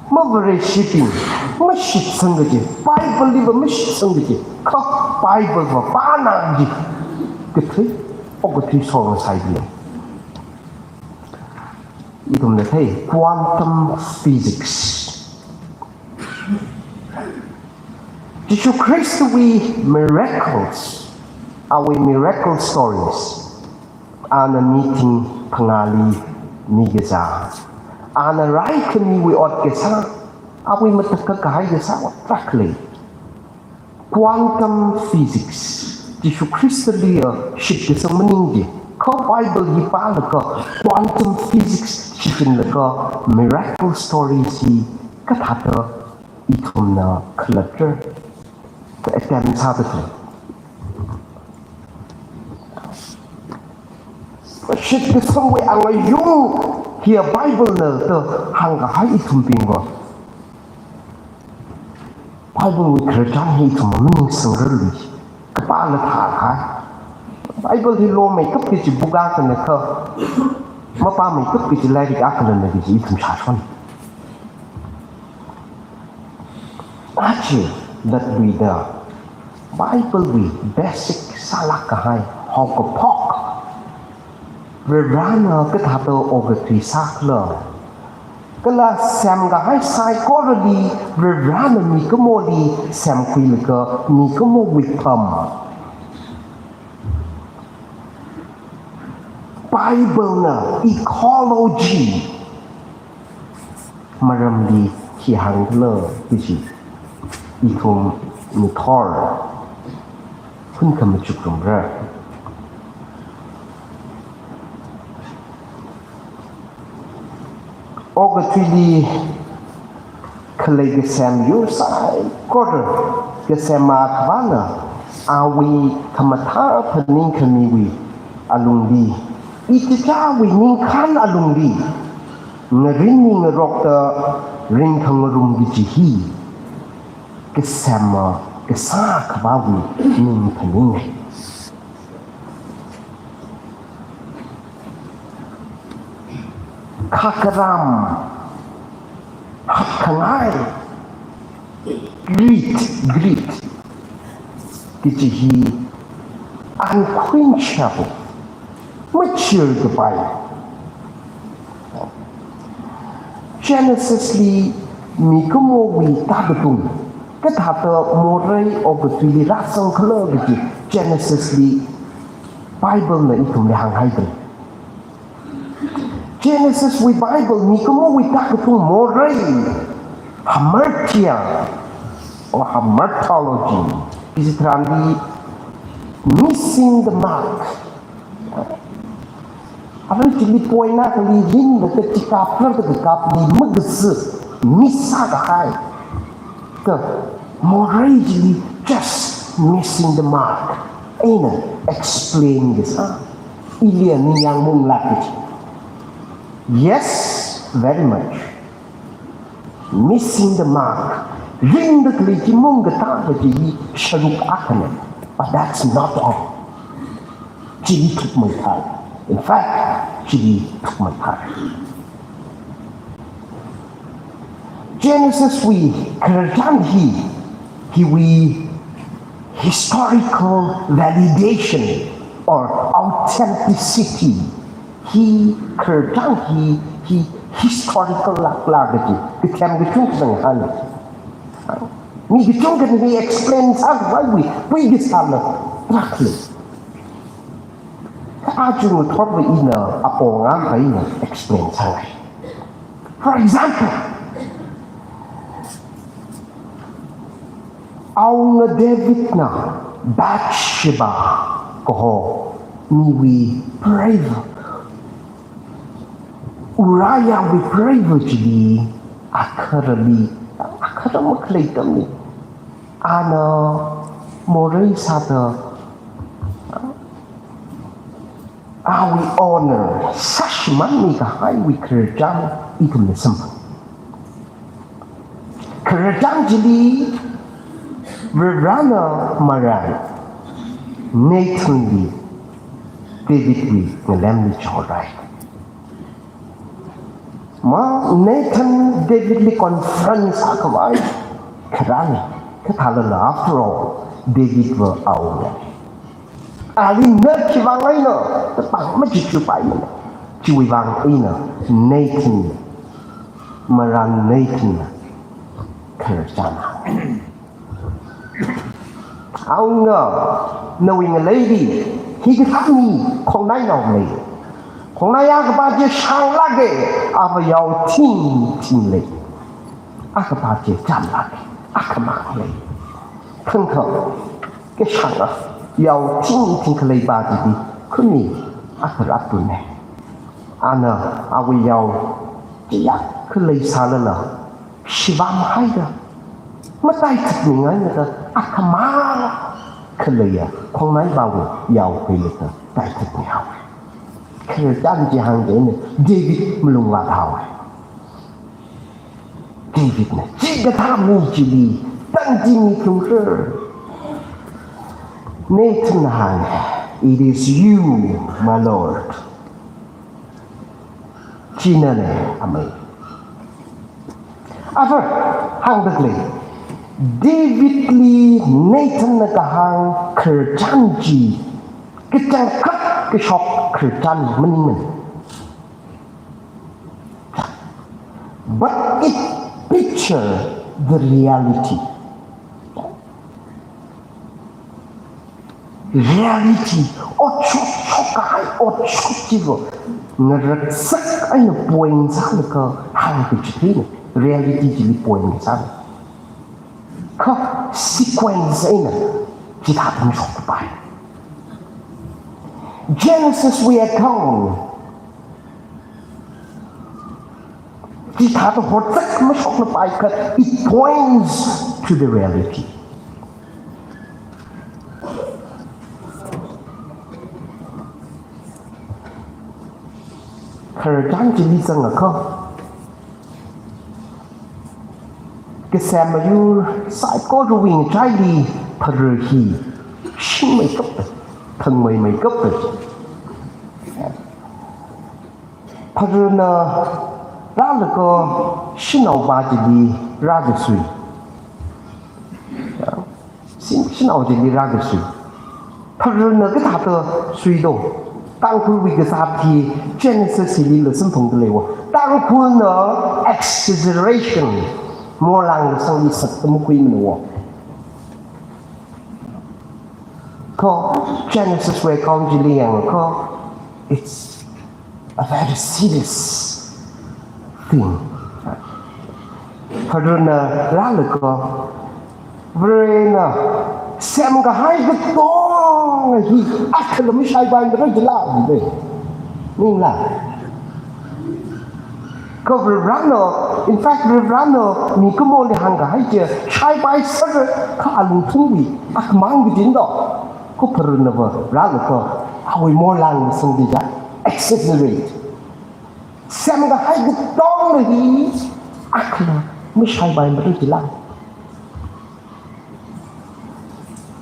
Mavareshibing, mashitsang kaji, Bible liva mashitsang kaji, kha Bible va pāna kaji kathei, okathui song sāi bile. Ithumna thei quantum physics. Jishu Khristawui miracles, awui miracle stories, ana mi thing phangāli mikasā, ana raikhamiwui ot kasā, awui matakhak kahai kasā ot tarākha lei. Quantum physics, Jishu Khristaliya shitkasang maningji, kha Bible hi pālaga quantum physics shichinlaga miracle stories hi kathāda ithumna khalatta, attempt sāda khalei. Shitkasangwui angayung hiya Bible na da hāngkahai ithumbingva, Bible wui khararchan hi ithum maningsangrarlui, kapāla thākahai. Bible hi lomeikap kaji book akhana kha, mapāmeikap kaji lairik akhalana kaji ithum shāshon. Aja latluida Bible wui basic sālāk kahai haokaphok, Varivarana kathāda okathui sākhala, kala semkahai saikorali Varivarana mikumoli semkhuilaga mikumowui pham, Bible na ecology maramli khi hāngkhala kaji ithum ngathor hunkha machukrumra. Okathuili khalei kasem yur saikora, kasem akhavana awui khamathā phaningkhamiwui alungli, ichichāwui ningkhān alungli ngarinmi ngarokta ringkhangarum kaji hi kasema kasā Akhavāwui ming phaninga. Khakaram, hatkhangai, greed, greed kaji hi unquenchable, machirkapai. Genesis li mikumowui tākatung, kathāda morei okathuili rāzangkhala kaji Genesis li Bible na ithumli hānghaida. Genesis wui Bible mikumowui tākatung morei, hamartia or hamartology, kaji tharanli missing the mark. Arui chili point akhali ringda kachikap, ringda kakapli makazā, miss sākahai. Kha morei chili just missing the mark eina explain kasā. Ili ningyāng maungla kaji. Yes, very much. Missing the mark. Ringda khalei chi maungkatā kaji hi sharuk akhana. But that's not all. Chili thukmeithai. In fact, chili thukmeithai. Genesis wui khararchan hi, hiwui historical validation or authenticity, hi khararchan hi, hi historical lākla kaji, kathem kachungkha ngahāna. Mi kachungkhana hi explain sākhavaiwui, wui kasāla, rakli. Aja ngathorva ina apong akha eina explain sāngai. For example, awunga Davidna Bathsheba kaho miwui preiva, Uriahwui preiva chili, akharali, akhara makhalei atamli, ana morei sāda, awui honor sāshimānmi kahaiwui khararchan ithumna samphang. Khararchan chili Varivarana marān Nathanli Davidwui ngalemli chihorāi. Ma Nathan Davidli confront sākhavai kharāna, kathālala after all, Davidva awunga. Ali na khiwuivang eina, kapang machichupaimana. Chiwuivang eina Nathan, marān Nathanna khararchan hānga. Awunga, nawui ngaleili hikathā mi khongnainao lei. Khongnai akhapa chi shānglāka, ava yao thingthing lei. Akhapa chi chāmlāka, akhamang lei. Khangkha, kashānga, yao thingthing khaleipa chili, khuni akharā tune. Ana, awui yao, chiyākha leisālala, shivam haida, mataithutmingaida, akhamang khaleiya khongnaipawui yao khuilaga taithutmihaowa. Khararchan chi hāngda eina David malungvāthaowa. Davidna chikathā mi chili tangda mi thungkha. Nathanna hānga, "It is you, my Lord." China ne, amei. Ava hāngda khalei, Davidli Nathanna kahāng khararchan chi, kachangkhat kashok khararchan maningmana. But it picture the reality. Reality, otshot shokkahai, otshot chiva ngaraksak eina point sālaga hāngkachithei eina, reality chili point sāna. Kha sequence eina chithāda mashokpai. Genesis wui account chithāda horzak mashoknapai kha, it points to the reality. Khararchan chili zangakha, kasem ayur saikorawui ngachaili Pharā hi shingmeikap, thangmeimeikap. Pharāna rālaga shanaopa chili rākasui. Shin-, shanao chili rākasui. Pharāna kathāda suido? Tangkhulwui kazāt hi Genesis hili lāsamphangda leiwo. Tangkhulna exaggeration, morlāng kasāngli sāda makhuimana wo. Kha Genesis wui account chili yangakha, it's a very serious thing. Pharāna rālaga, Varena semkahai katonga hi akhala mashaipaimara jila de. Ningla. Kha Varena, in fact, Varena mikumoli hāngkahai chi, shaipaisera kha alungthungwui akhamang kaji do. Kha Pharānava rālaga, awui morlāng kasāngli ja exaggerate. Semkahai katonga hi akhala mashaipaimara jila.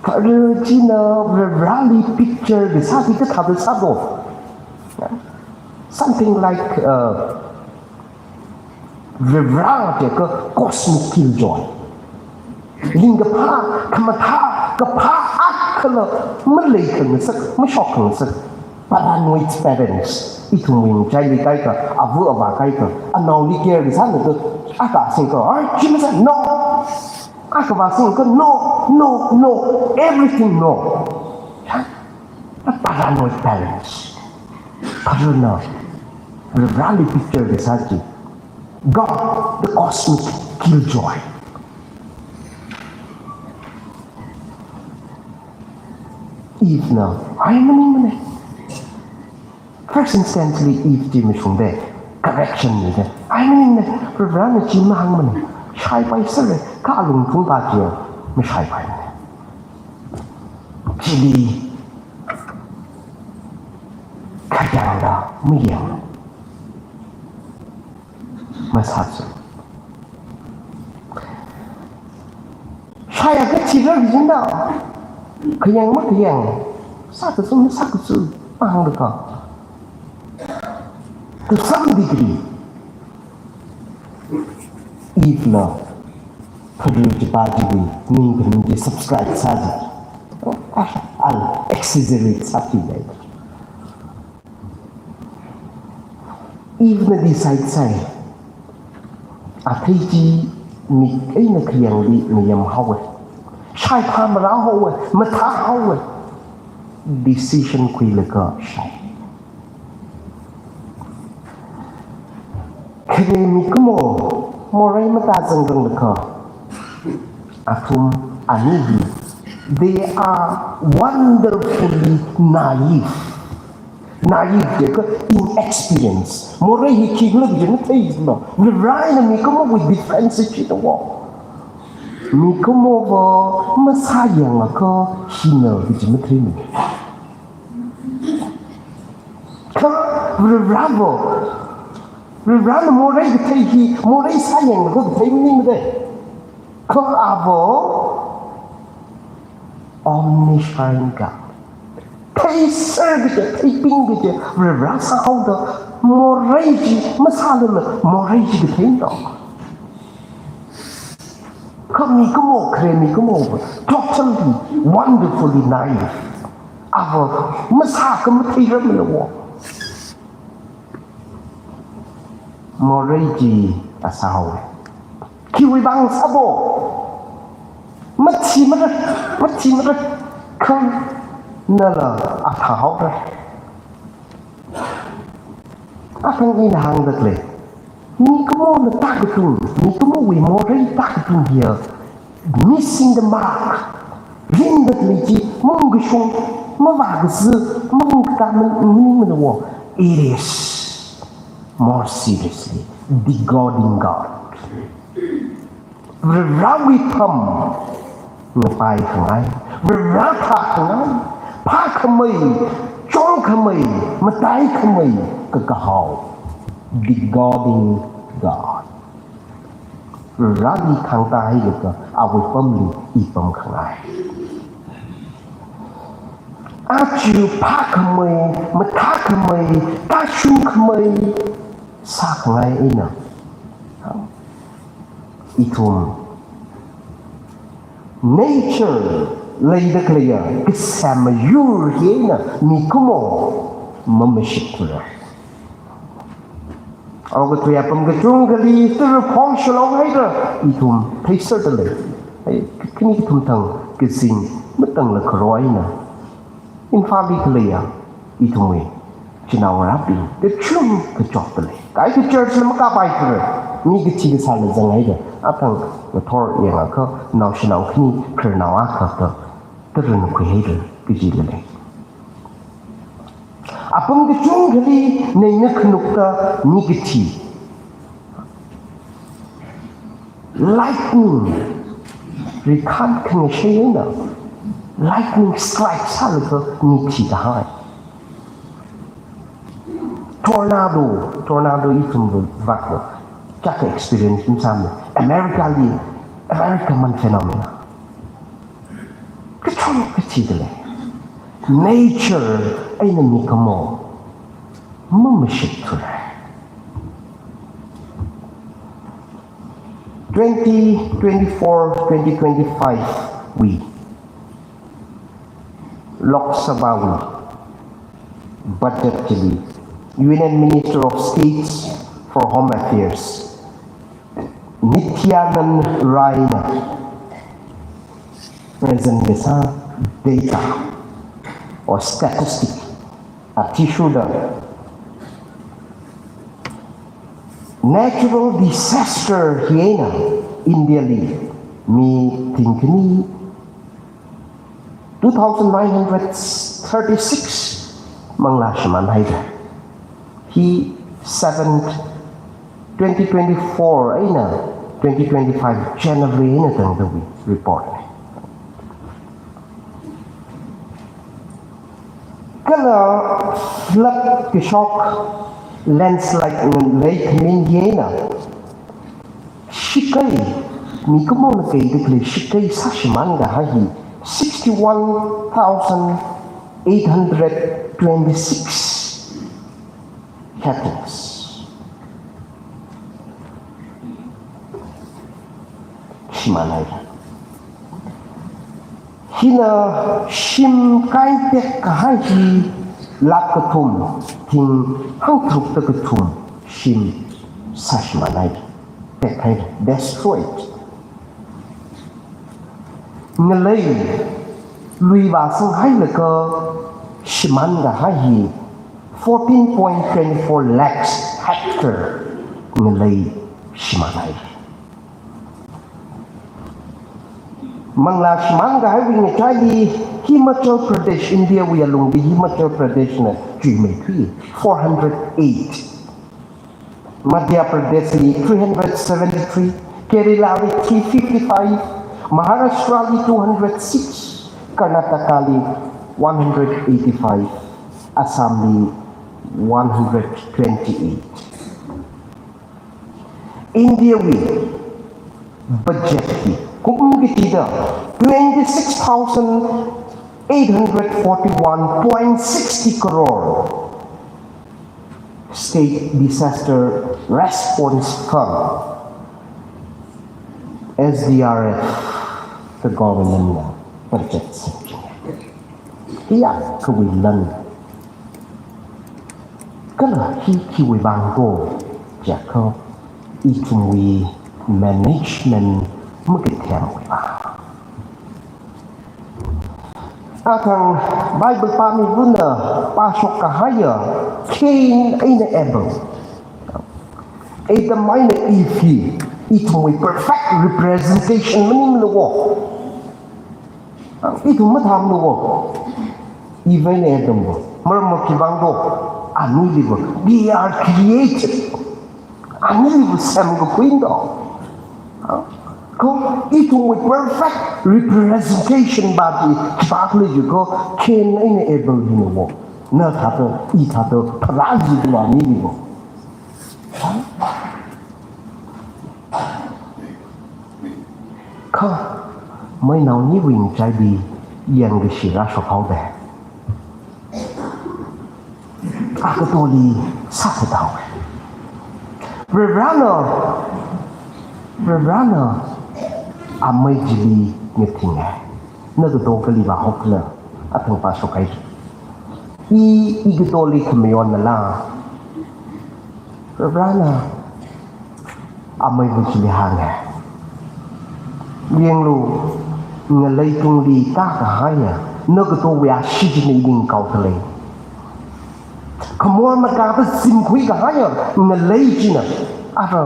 Pharā china Vareli picture kasā hi kathāda sādo? Something like, uh, Vare jiakha cosmic killjoy. Ringkaphā, khamathā, kaphā akhala maleikhangasak, mashokkhangasak. Paranoid parents. Ithumwui ngachaili kaikha, ava avā kaikha, anaoli care kasāna tu, akha singkha, "Ai, chi masā, no." Akha vā singkha, "No, no, no, everything no." A paranoid parents. Pharāna, Vareli picture kasā chi, God, the cosmic killjoy. Evena, ai maningmana. First instance li Eve chi mashungda, correction li da. Ai maningmana, Varena chi mahāngmana. Shaipaisera kha alungthungpa chi mashaipaimana. Chili khayangda mayang. Masāsa. Shaiakha thira kajina. Khayang makhayang, sākasu masākasu, hāngda kha. To some degree, Evena Pharā chipa chiwui ningkaning chi subscribe sāda, al exaggerate sāda lei. Evena decide sāi. Athei chi mik eina khayangli mayamhaowa. Shaiphā marāhaowa, mathāhaowa. Decision khuilaga shai. Khare mikumo, morei matazangranglaga, athum ani hi, they are wonderfully naive. Naive jiakha inexperience. Morei hi khikhala kaji matheimana. Varena mikumowui defense chi da wo. Mikumova masāyangakha hina kaji matheimana. Kha Vareva, Varena morei kathei hi, morei sāyangakha kathei maningmana. Kha ava omniscient God. Theiser kaji, theiping kaji, Vareva sāhaoda, morei chi masālala, morei chi katheina. Kha mikumo, khare mikumo, totally, wonderfully naive. Ava masākha matheiramana wo. Morei chi asāhaowa. Khiwui vang sābo? Mathimara, mathimara. Kha nala athāhaora. Athang ina hāngda lei. Mikumona tākatung, mikumowui morei tākatung hiya missing the mark. Ringda lei chi, mungkashung, mavākazi, mavungkatā man-, maningmana wo. It is more seriously, the God in God. Varewui pham ngapai khangai, Vare thā khangai, phākhamei, chungkhamei, mataikhamei kakahao. The God in God. Vareli khangtā hailaga awui pamli i pam khangai. Aja phākhamei, mathākhamei, kashungkhamei sākhangai eina, ithum nature leida khaleiya kasem mayur hi eina mikumo mamashitthura. Okathui apam kachungkhali tara phongshilong haira, ithum theiserda lei. Ai, khani kathum thang kazing matangla kharoi eina Imphalli khaleiya ithumwui chinaongarābing kachungkha chotda lei. Kha churchli makapai kharar, mi kachi kasāla zanghaida, athang ngathor yangakha naoshinao khani khararnao akha da tara nakhuihaira kajila lei. Apam kachungkhali neina khanukta mi kathi, lightning rikhan khangashei eina lightning strike sālaga mi thikahai. Tornado, tornado ithumva vaklo, chaka experience masāmana. Americali, America man phenomena. Kachungkha thida lei. Nature eina mikumo mamashitthura. Twenty twenty-four, twenty twenty-five wui Lok Sabha wui budget chili Union Minister of States for Home Affairs Nityanand Raina present kasā data or statistic athishurda, natural disaster hi eina Indiali mi thingkhani two thousand nine hundred thirty-six manglā shimānhaida. Hi seventh, twenty twenty-four eina twenty twenty-five January eina tangda wui report. Kala flood kashok, landslide ngalei khamin hi eina shikai, mikumona keida khalei shikai sāshimānkahai hi sixty-one thousand eight hundred twenty-six hectares shimānhaira. Hina shim kaintek kahai hi lakh kathum, thing hangtharukta kathum shim sāshimānhai, tekhaira, destroyed. Ngalei lui vāsanghailaga shimānkahai hi fourteen point twenty-four lakhs hectare ngalei shimānhai. Manglā shimānkahaiwui ngachaili Himachal Pradesh, Indiawui alungli Himachal Pradeshna chuimeithui, four hundred eight. Madhya Pradeshli three hundred seventy-three, Keralali three fifty-five, Maharashtrali two hundred six, Karnatakali one hundred eighty-five, Assamli one hundred twenty-eight. Indiawui budget hi kum kathāda twenty-six thousand eight hundred forty-one point sixty crore. State Disaster Response Fund, S D R F, the government budget. Hiya kawui lan. Kala hi khiwui vang ko jiakha ithumwui management makathemwui vang. Athang Bible pāmibuna pāshok kahaiya Cain eina Abel. Adam eina Eve hi ithumwui perfect representation maningmana ko. Ithum mathāmana ko. Eve eina Adam ko. Maramva khiwui vang ko. Aniliva. We are created. Aniliva semkakhui to. Ko ithumwui perfect representation badi khipākhala jiakha Cain eina Abel hina ko. Na thāda, i thāda, pharāzikla aniliva. Kha, meinao niwui ngachaili yangkashi rāshokhaoda. akatoli sākatā haowa. Varivarana, Varivarana amei chili ngathing haowa. Nakato kali vāhokhala, athang pāshok haira. I, ikatoli khamayonnala. Varivarana ameiva chili hānga. Yanglu, ngalei tungli tākahaiya nakatowui ashee china ili ngakhao dalei. Khamor makāda zimkhui kahaiya ngalei china ara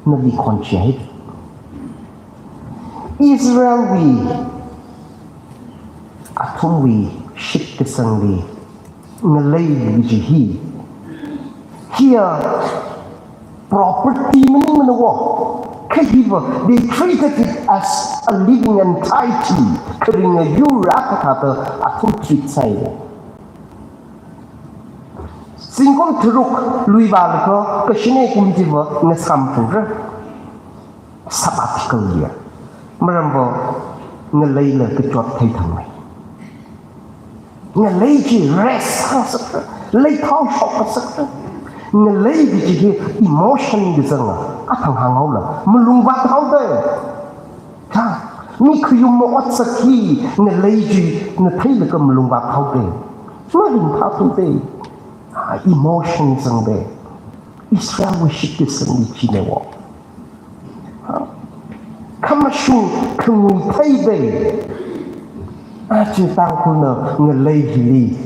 nali khonchihai. Israelwui athumwui shitkasangli ngalei kaji hi, hiya property maningmana wo. Kha hiva, they treated it as a living entity. Kharinga yur akha thāda athum treat sāi. Zingkum tharuk lui vālaga kashine kum chiva ngasāmphangra. Sabbatical year. Maramva ngaleila kachot theithangmei. Ngalei chi rest sāngasakra, leithao shokngasakra. Ngalei kaji hi emotion kazanga, athang hānghaola, malung vāthaoda. Kha, mi khayum maotsak hi ngalei china theilaga malung vāthaoda. Maringphāthuda. Ah, emotion zangda. Israelwui shitkasangli china wo. Khamashung khangui theida. Aja Tangkhulna ngalei hili,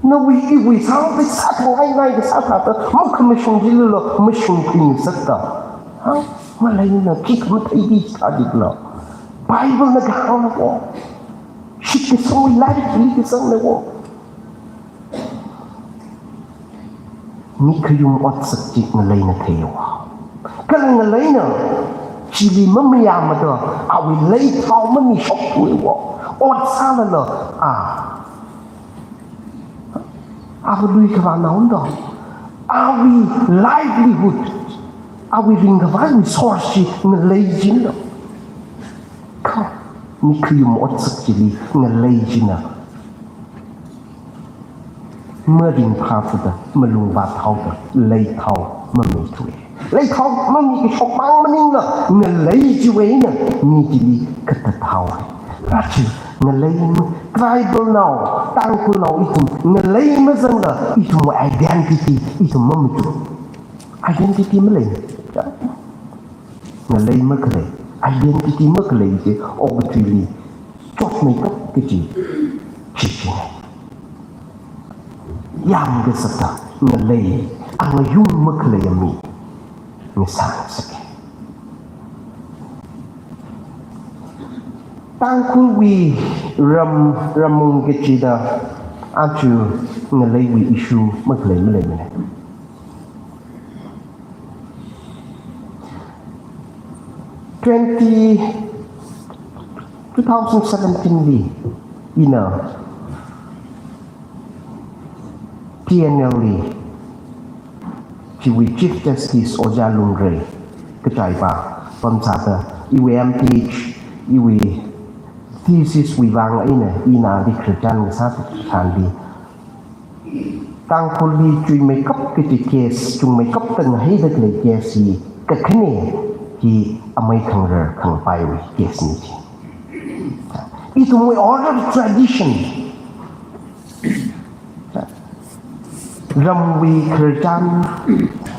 nawui iwui sāngda sāthangai ngai kasā thāda makhamashung chilila mashungkhui ngasakta. Ha? Ngaleina khikha matheida thāda khala. Biblena kahāngna wo. Shitkasangwui lairik hili kazangna wo. Mi khayum otsak chi ngaleina theiya wo. Kala ngaleina chili mamayāmada awui leithao mamishokthua wo. Ot sālala, a, awui lui khavāna unda, awui livelihood, awui ringkhavai resource chi ngalei china. Kha, mi khayum otsak chili ngalei china maringphāthuda, malung vāthaoda, leithao mamithuwa. Leithao mamikashok mang maningla, ngalei chiwui eina mi chili katathaowa. Aja, ngalei ma-, tribal nao, Tangkhulnao ithum, ngalei mazangla ithum identity, ithum mamachuk. Identity malei. Ngalei makhalei, identity makhalei chi okathuili chotmeikap kaji chi china. Yāmkasakta ngalei, angayung makhaleiya mi ngasāngasaka. Tangkhulwui ram, ramung kachida aja ngaleiwui issue makhalei maleimana. Twenty, two thousand seventeen li ina T N L li chiwui Chief Justice Ojā Lungrei kachaiva pamsāda iwui M P H, iwui thesis wui vang eina ina ali khararchan ngasā tharanli Tangkhulli chuimeikap kaji case, chungmeikapta ngaheida khalei case hi kakhane hi amei khangarar khangapaiwui case na chi. Ithumwui oral tradition, ramwui khararchan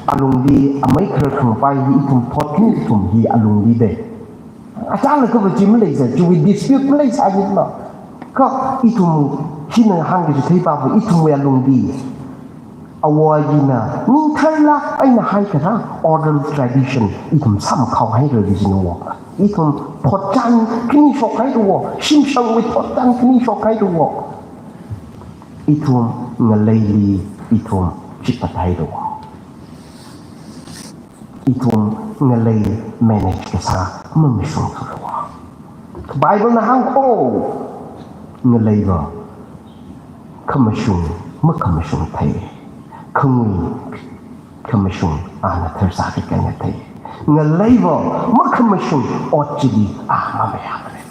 alungli amei khangarar khangapai hi ithum thot hi ithum hi alungli dei. Achālakha va chi maleisa, chiwui dispute maleisā jitlo. Kha ithum hina hāngkachithei pava ithumwui alungli, awo ayina ningtharlāk eina haikharā oral tradition ithum sāmakhao haira kajina wo. Ithum thotchan khani shokhaira wo, shimshangwui thotchan khani shokhaira wo. Ithum ngaleili ithum chipathaira wo. Ithum ngalei manage kasā mamashungthura wo. Bible na hāng kho, ngaleiva khamashung makhamashung thei, khangui khamashung ana tharsā kakai na thei. Ngaleiva makhamashung ot chili a mamayāmana.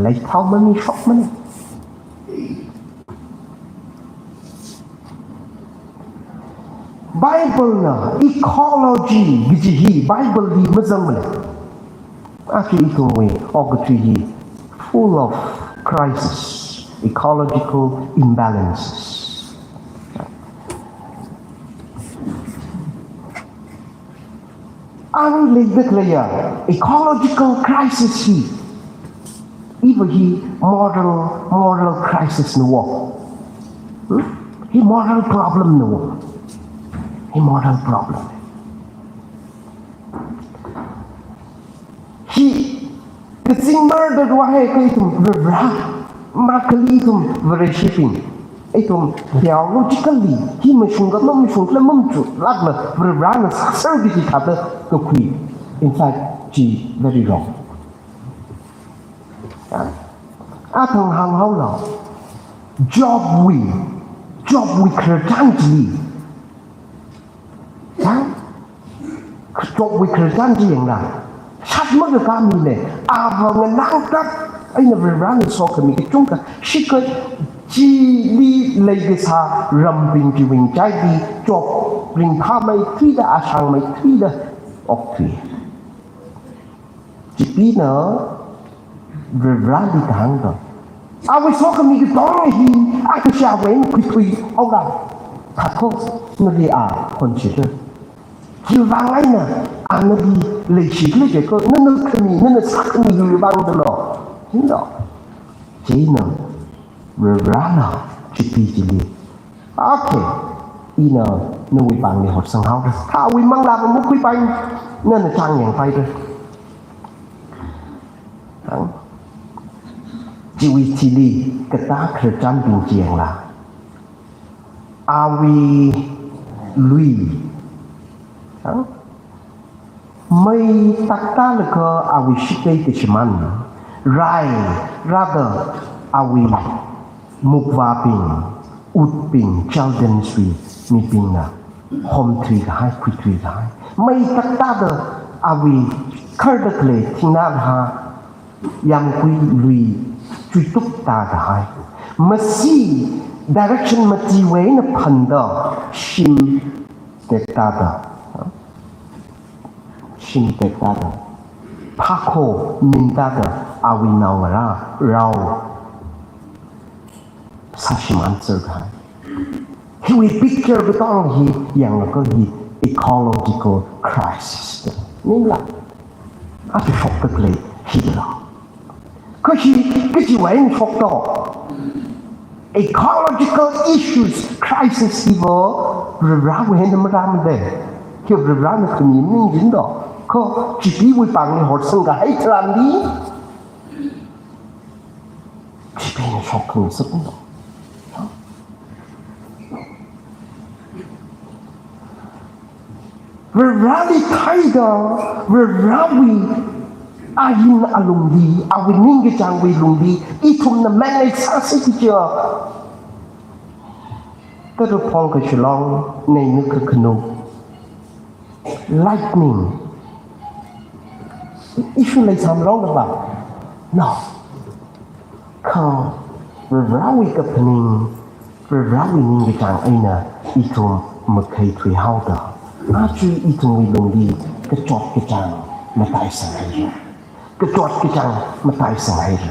Leithao mamishokmana. Bible na ecology kaji hi Bible li mazangmana. Akha ithumwui okathui hi full of crisis, ecological imbalances. Ang leida khaleiya ecological crisis hi, iva hi moral, moral crisis na wo. Hmm? Hi moral problem na wo. Hi moral problem. Hi kazing murder wa hai kha ithum Varivara, marakhali ithum Vareshibing. Ithum theologically hi mashungkha mamashungkhala mamachulākla Varivarana sāser kaji thāda kakhui. In fact, chi very wrong. Ya. Athang hānghaolu. Jobwui, Jobwui khararchan chili. Ya? Jobwui khararchan chi yanglu. Shat makakā mina, ava nganāngthat eina Varivarana sokhami kachungkha shikha chili leikasā rambing chiwui ngachaili Job ringphāmeithuida, ashangmeithuida okthui. Chibingna Varivarali kahāngda, awui sokhami katonga hi akha shāwui eina khuithuihaolu. Thākho, nali a khonshida. Khiwui vang eina a nali leishikhala jiakha, nana khami, nana sākhami hiwui vang dalo. Hilo. Chieina Varivarana chipi chili, "Okay, ina nawui pāngli hotsanghaora. Thāwui manglāva makhuipai, nana chang yangpaira." Ang, chiwui thili katā khararchanbing chi yanglu. Awui lui. Ang, mei taktālaga awui shitei kashimān, rai rāda awui mukvābing, utbing, Chaldeans wui mibingna homthuikahai, khuithuikahai. Mei taktāda awui kharda khalei thingnā rahā yāmgui lui chuituktākahai. Masi direction matiwui eina phanda shim tektāda. Shim tektāda. Phākho mintāda awui naongarā rao sāshimānserkahai. Hiwui picture katonga hi yanglaga hi ecological crisis da. Ningla. Athishokda khalei hila. Kha hi kachiwui eina shokta? Ecological issues, crisis hiva Varivarawui eina marāmada. Hi Varivarana khami maningchinda. Kha chipiwui pāngli hotsangkahai tharanli, chipina shokkhangasakna. Varivarali theida, Varivarawui ain alungli, awui ningkachāngwui lungli, ithumna manage sāsi kaja. Taraphong kashilong, neina kakhanuk. Lightning. Issue leisāmrong na ba? No. Kha Varivarawui kaphaning, Varivarawui ningkachāng eina ithum makhaithuihaoda, aja ithumwui lungli kachot kachāng mataisanghaira. Kachot kachāng mataisanghaira.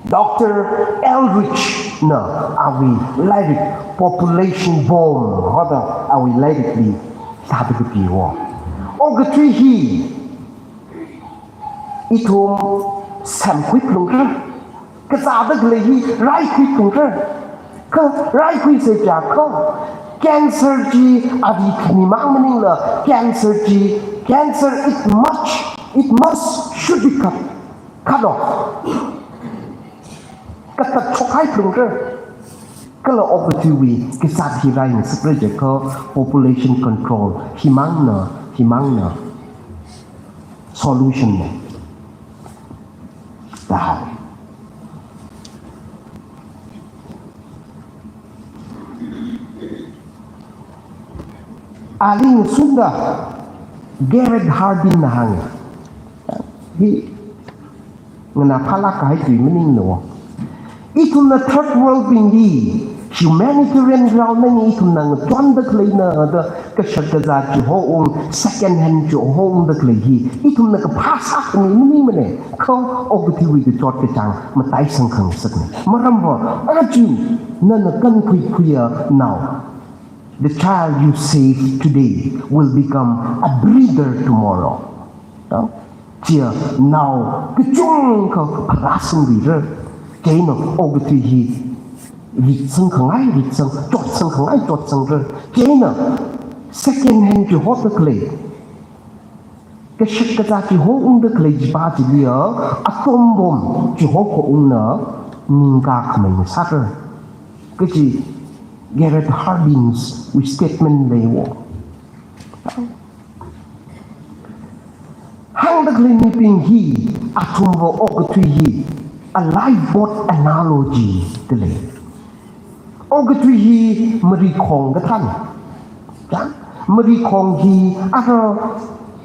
Doctor Eldredge na awui lairik Population Bomb hoda awui lairikli thāda kapiwo. Okathui hi ithum semkhui phalungra. Kazāda khalei hi raikhui phalungra. Kha raikhuisa jiakha, cancer chi ari khamimang maningla, cancer chi, cancer, it must, it must, should be cut, cut off. Katat shokhai phalungra. Kala okathuiwui kazāt hi rai ngasakra jiakha population control himangna, himangna solution na da hānga. Ali ngasunda Garrett Hardin na hānga. Hi nganāphālāk kahai tui maningna wo. Ithumna third world bingli Humanitarian ground na ni ithumna ngachonda khaleina da kashak kazā chiho ung, second hand chiho ungda khalei hi ithumna kaphā sākhami maningmana. Kha okathuiwui kachot kachāng mataisang khangasakna. Maramva, aja nana kankhuikhuiya nao, the child you save today will become a breeder tomorrow. Nao, chiya nao kachungkha pharāsangluira. Chieina okathui hi ritsang khangai ritsang, chotsang khangai chotsangra. Chieina second hand chihoda khalei, kashak kazā chiho ungda khalei chipa chiliya, atom bomb chiho kho ungna ningkakhamei ngasakra kaji Garrett Hardinwui statement leiwo. Hāngda khalei mibing hi, athumva okathui hi a lifeboat analogy da lei. Okathui hi marikhong kathāna. Marikhong hi ara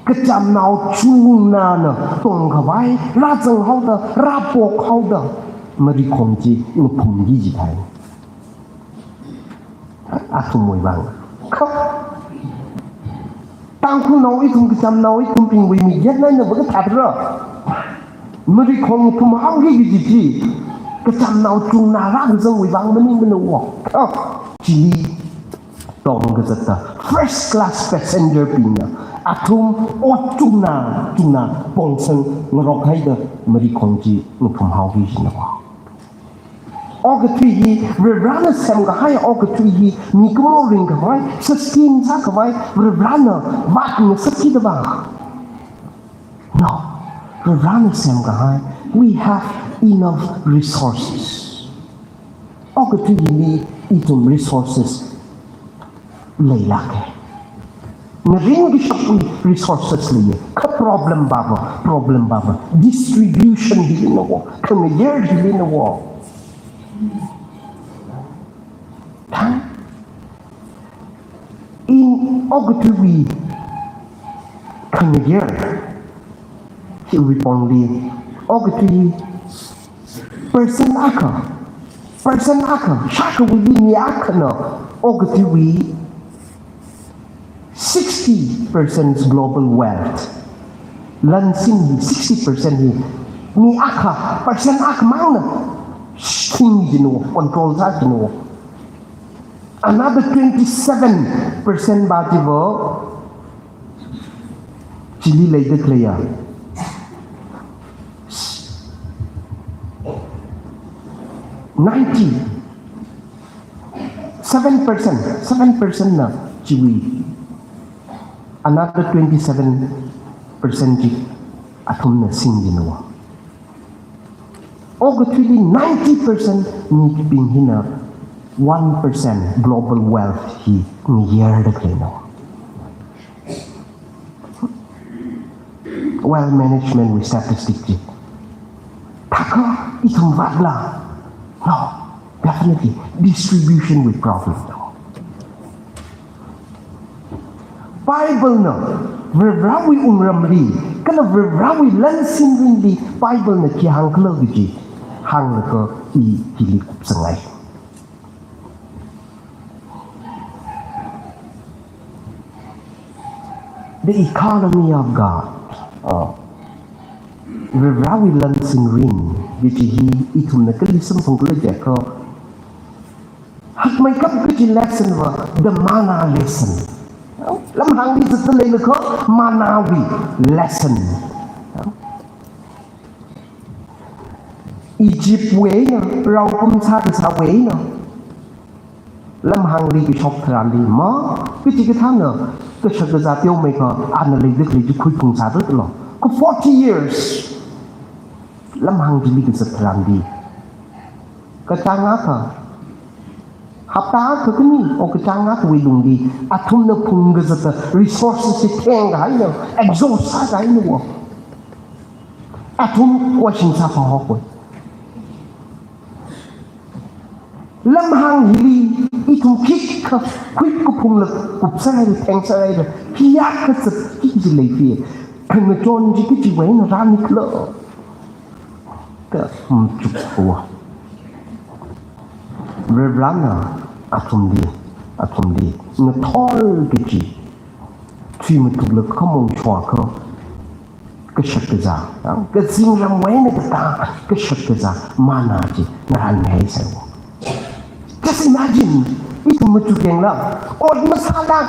kachamnao chungnana tongkhavai, rāzanghaoda, rāpokhaoda, marikhong chi ngaphumki jithai. Athumwui vang. Kha Tangkhulnao ithum kachamnao ithumbingwui miyet naina vakathatra. Marikhong phumhaoki kaji chi kachamnao chungna rākazangwui vang maningmana wo. Kha chili tongkazata first class passenger bingna athum ot chungna chungna pongsang ngarokhaida marikhong chi ngaphumhaoki jina wo. Okathui hi, Varivarana semkahai okathui hi mikumo ringkhavai, sustain sākhavai, Varivarana vātngasakki da va. No, Varivarana semkahai, we have enough resources. Okathui hili ithum resources leilāka. Ngarin kashakwui resources leiya. Kha problem pava, problem pava distribution hilina wo, khangayar hilina wo. Thang in okathuiwui khangayar, hiwui pongli okathui person akha, person akha, shākhawuili mi akhana okathuiwui sixty percent global wealth, lansin hi sixty percent hi mi akha, person akhamangna sing jina wo, control sā jina wo. Another twenty-seven percent va chiva chili leida khaleiya. Ninety, seven percent, seven percent na chiwui. Another twenty-seven percent chi athumna sing jina wo. Okathuili ninety percent mibing hina one percent global wealth hi ngayarda khaleina. Wealth management wui statistic chi thākha ithum vātla? No, definitely distribution wui problem. Bible na Varivarawui wungramli, kala Varivarawui lansinrinli Bible na khi hāngkhala kaji hānglaga i hili kupsangai. The economy of God. Uh, Varivarawui lansinrin kaji hi ithumna kali samphangkhala jiakha, hakmeikap kaji lesson va, the manna lesson. Lamhāngli zatda leilakha manna wui lesson. Egypt wui eina, rao pamsā kasāwui eina lamhāngli kashok tharanli, ma, kachi kathāna kashak kazā teomeikha, ana leida khalei chi khuiphungsāda lo. Kha forty years lamhāng chili kazat tharanli, kachāng akha, hapta akha khani, o kachāng akhawui lungli athumna phungkazata resources chi thengkahaina, exhaust sākahaina wo. Athum question sāphāhaowa. Lamhāng hili ithum khikha khuikaphungla kupsāhaira, thengsāhaira, hiyākha zat kachi chi leiphi, khangachon chi kachiwui eina rānikhala da machukhaowa. Varivarana athumli, athumli ngathor kaji, tui matukla khamong chua kha, kashak kazā, kazingramwui eina katā kashak kazā manna chi ngarānmihai sāwo. Just imagine, ithum machuk yangla, ot masāla,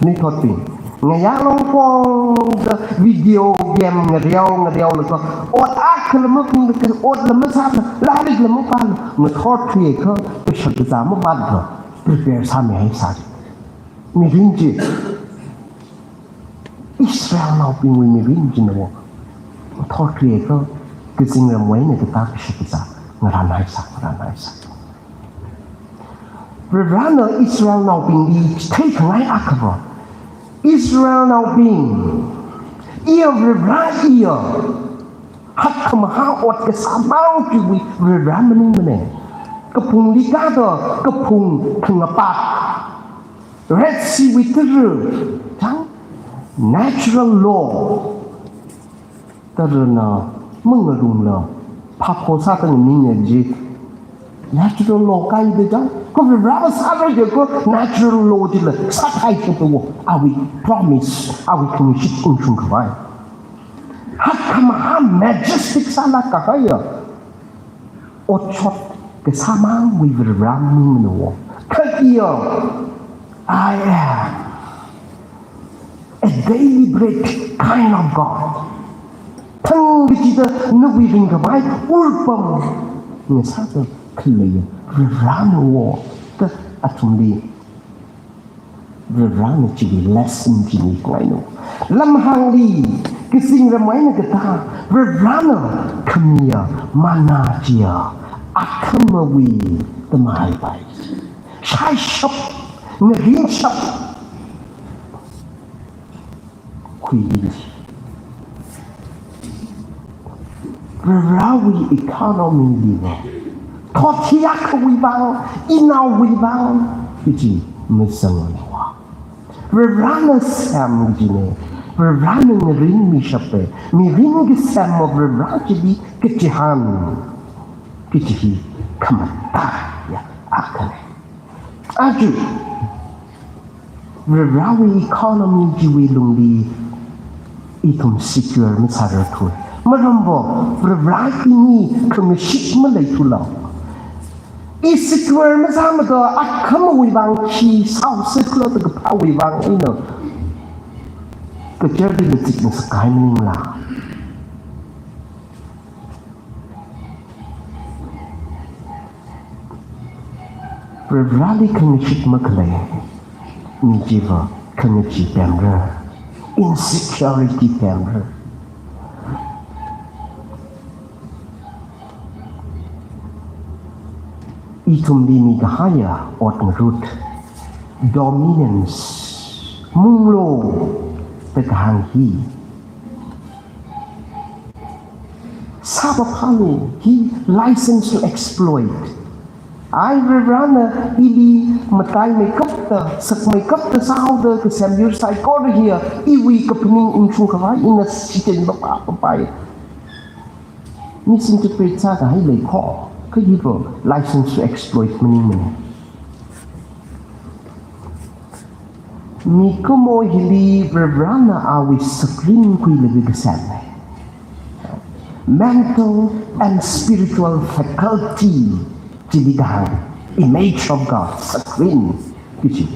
nuithotbing, ngayā longpongda video game ngareo ngareolaga, ot akhala maphunglaga, otla masāla, lairikla mapāla, ngathor thuiakha, kashak kazā mapāla, prepare sāmihai sāi. Mirin chi, Israelnaobingwui mirin china wo, ngathor thuiakha, kazingramwui eina katā kashak kazā ngarānhai sā, ngarānhai sā. Varivarana Israelnaobingli theikhangai akha va, Israelnaobing, iya Varivara iya, hakkhamahā ot kasāmang chiwui Varivara maningmana. Kaphungli kāda, kaphung khangapak, Red Sea wui tara, chang, natural law, tarana mangarumla, phākho sāda nganing ji. Natural law kaida chang, kha Varivara sāra jiakha natural law chila sākahai kapawo, awui promise, awui khangashit ungshung khavai. Hakkhamahā majestic sālāk kahaiya otshot kasāmangwui Varivara maningmana wo. Kha iya, I am a deliberate kind of God. Thangkachida nawui ringkhavai urpam ngasāda khaleiya Varivarana wo, da athumli Varivarana chiwui lesson chi mikhangaina. Lamhāngli, kazingramwui eina katā, Varivarana khamiya manna chiya, akhamawui tamaipai. Shaishap, ngarinshap, khuili. Varivarawui economy li va, thot hi akhawui vang, inaowui vang, kaji mazangla wa. Varivarana sem kajina, Varivarana ngarinmishapa, mirin kasem Varivara chili kachihān, kaji hi khamataiya akhana. Aja, Varivarawui economy chiwui lungli ithum secure masārar thu. Maramva, Varivara ini khangashit maleithula. I secure masāmada akhamawui vang khi sāhaosa khala da kaphāwui vang eina kachar di lachik masākahai maningla. Varivarali khangashit makhalei mi chiva khangachee pemra, insecurity pemra. Ithumli mikahaiya ot ngarut, dominance, munglo da kahāng hi. Sāpaphālu, hi license to exploit. Ai Varivarana ili mataimeikapta, sakmeikapta sāhaoda kasem yur saikora hiya, iwui kaphaning ungshung khavai ina shichin papā papai. Misinterpret sākahai leikho, kha hi va license to exploit maningmana. Mikumo hili Varivarana awui sakrin khuilaga kasem. Mental and spiritual faculty chili kahāng, image of God, sakrin kaji.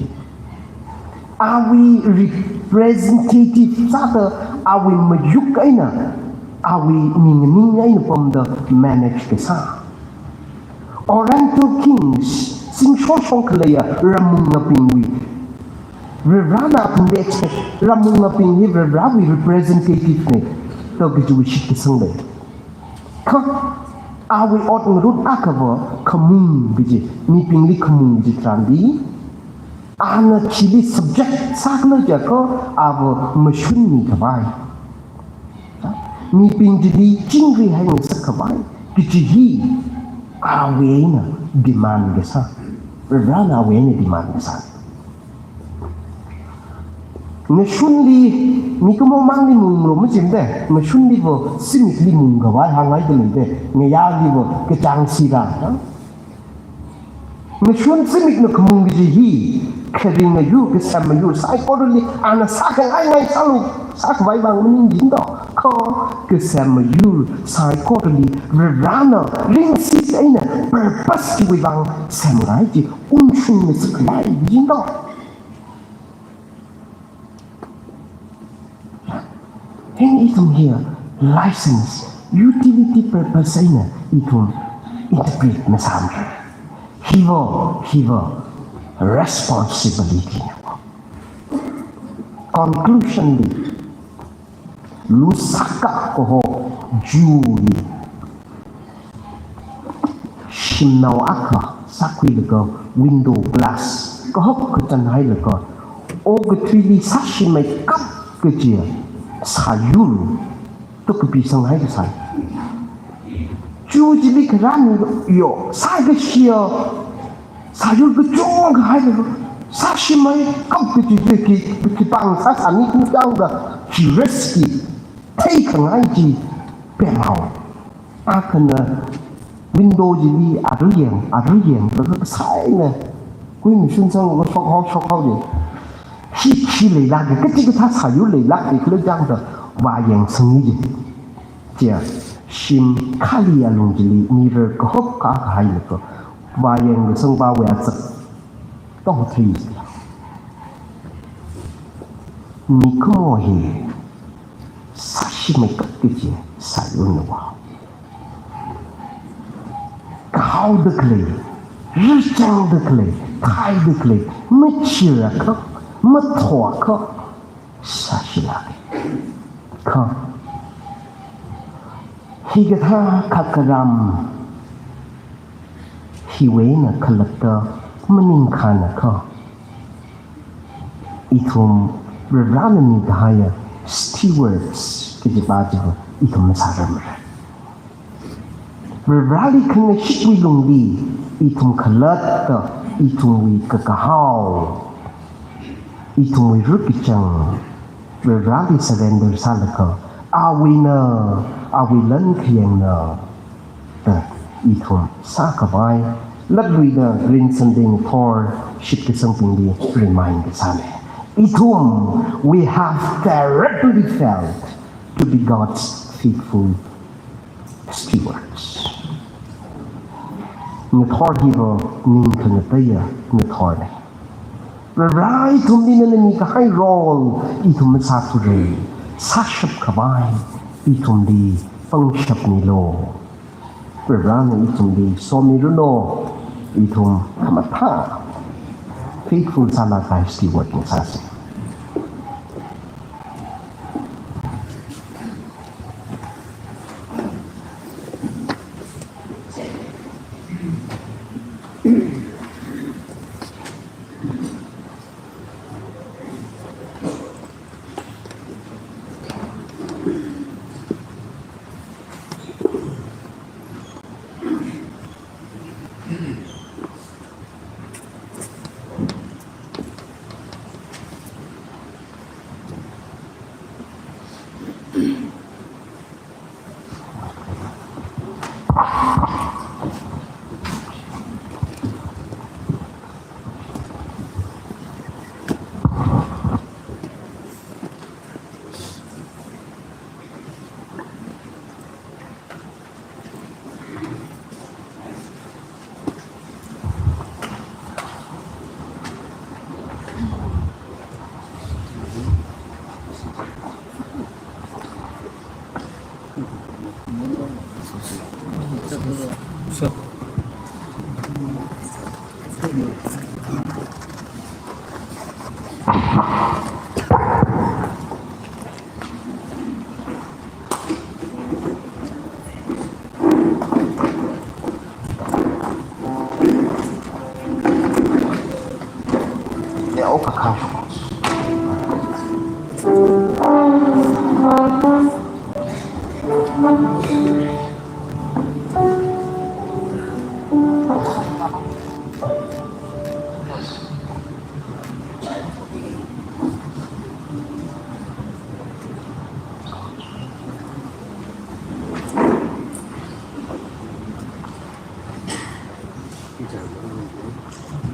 Awui representative sāda awui mayuk eina, awui minganing eina pamda manage kasā. Oriental kings, singshong shong khaleiya ramungabingwui, Varivarana athumli expect, ramungabing hi Varivarawui representative na, da kajiwui shitkasang lei. Kha awui ot ngarut akha va khamung kaji, mibingli khamung kaji tharanli, ana chili subject sākhala jiakha ava mashunmi khavai, mibing chili chingrihai ngasak khavai kaji hi awui eina demand kasā. Varivarana awui eina demand kasā. Ngashunli, mikumomangli munglo machimada, ngashunli va zimikli mung khavai hāngngaida leida, ngayāli va kachāng sira, ha? Ngashun zimikna khamung kaji hi, kharing ayur, kasem ayur saikorali ana sākhangai ngai sālu, sākhavai vang maning jin do. Kha kasem ayur saikorali Varivarana ringsit eina purpose chiwui vang semngai chi ungshungna sākhavai jin do. Heng ithum hiya license, utility purpose eina ithum interpret masāmara. Hiva, hiva responsibility na. Conclusion li, Lusaka kaho Jew li shimnao akha sākhuilaga window glass kahak katan hailaga, okathuili sāshimeikap kaji sāyur, tukapi sānghai kasā. Jew chili kharān yo, sākashiya, sāyur kachungkha hailaga, sāshimeikap kaji chi, ki, ki pāng sāsāmi kachungkha, chi risk ki, theikhangai chi, pemhao. Akhana window chili arui yang, arui yang, laga kasāna. Kui mashun sanglaga shokhao, shokhao de. Hi, hi leilak de, kachi kathā sāyur leilak de, khala jangda vāyang sangi de. Chia, shim khali alung chili mirror kahop ka kahai laga, vāyang kasangpawui azak. Toh thei. Mikumo hi, sāshimeikap kaji sāyurna va. Kahaoda khalei, richangda khalei, thaida khalei, machira kha, mathoa kha, sāshilak. Kha. Hikathā khakaram hiwui eina khalatta maningkhana kha. Ithum Varivarana mikahaiya stewards kaji pa chiva ithum masārarmara. Varivarali khangashitwui lungli ithum khalatta ithumwui kakahao, ithumwui rukchang, Varivarali surrender sālaga, awuina, awui lan khayangna, da ithum sākhavai, latluida Green Sunday ngathor shitkasangbingli remind kasāna. Ithum, we have terribly failed to be God's faithful stewards. Ngathor hiva ning khangateiya ngathorna. Varivara ithumli nana mikahai role ithum masāthura, sāshap khavai ithumli pangshap milu. Varivarana ithumli somiranu, ithum khamathā faithful sālaga steward ngasāsa.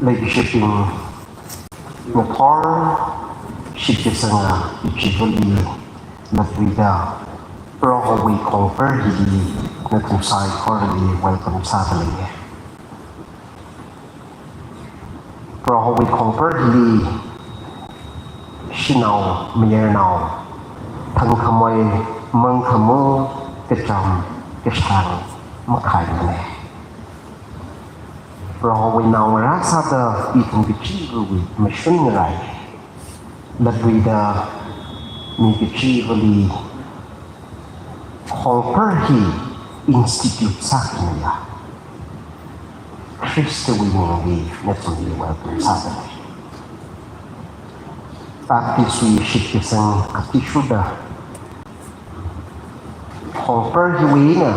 Leikashibing, ngathor shitkasanga kachivali latluida Prohowui khongpar hili nathum saikorali welcome sāda leiya. Prohowui khongpar hili shanao mayarnao, thangkhamei mangkhamu, kacham kashāng makhaimana. Prohowui naongarā sāda ithum kachivawui mashun ngarai. Latluida mi kachivali khongpar hi institute sākhanaya Khristawui mingli nathumli welcome sāda lei. Baptistwui shitkasang athishurda khongpar hiwui eina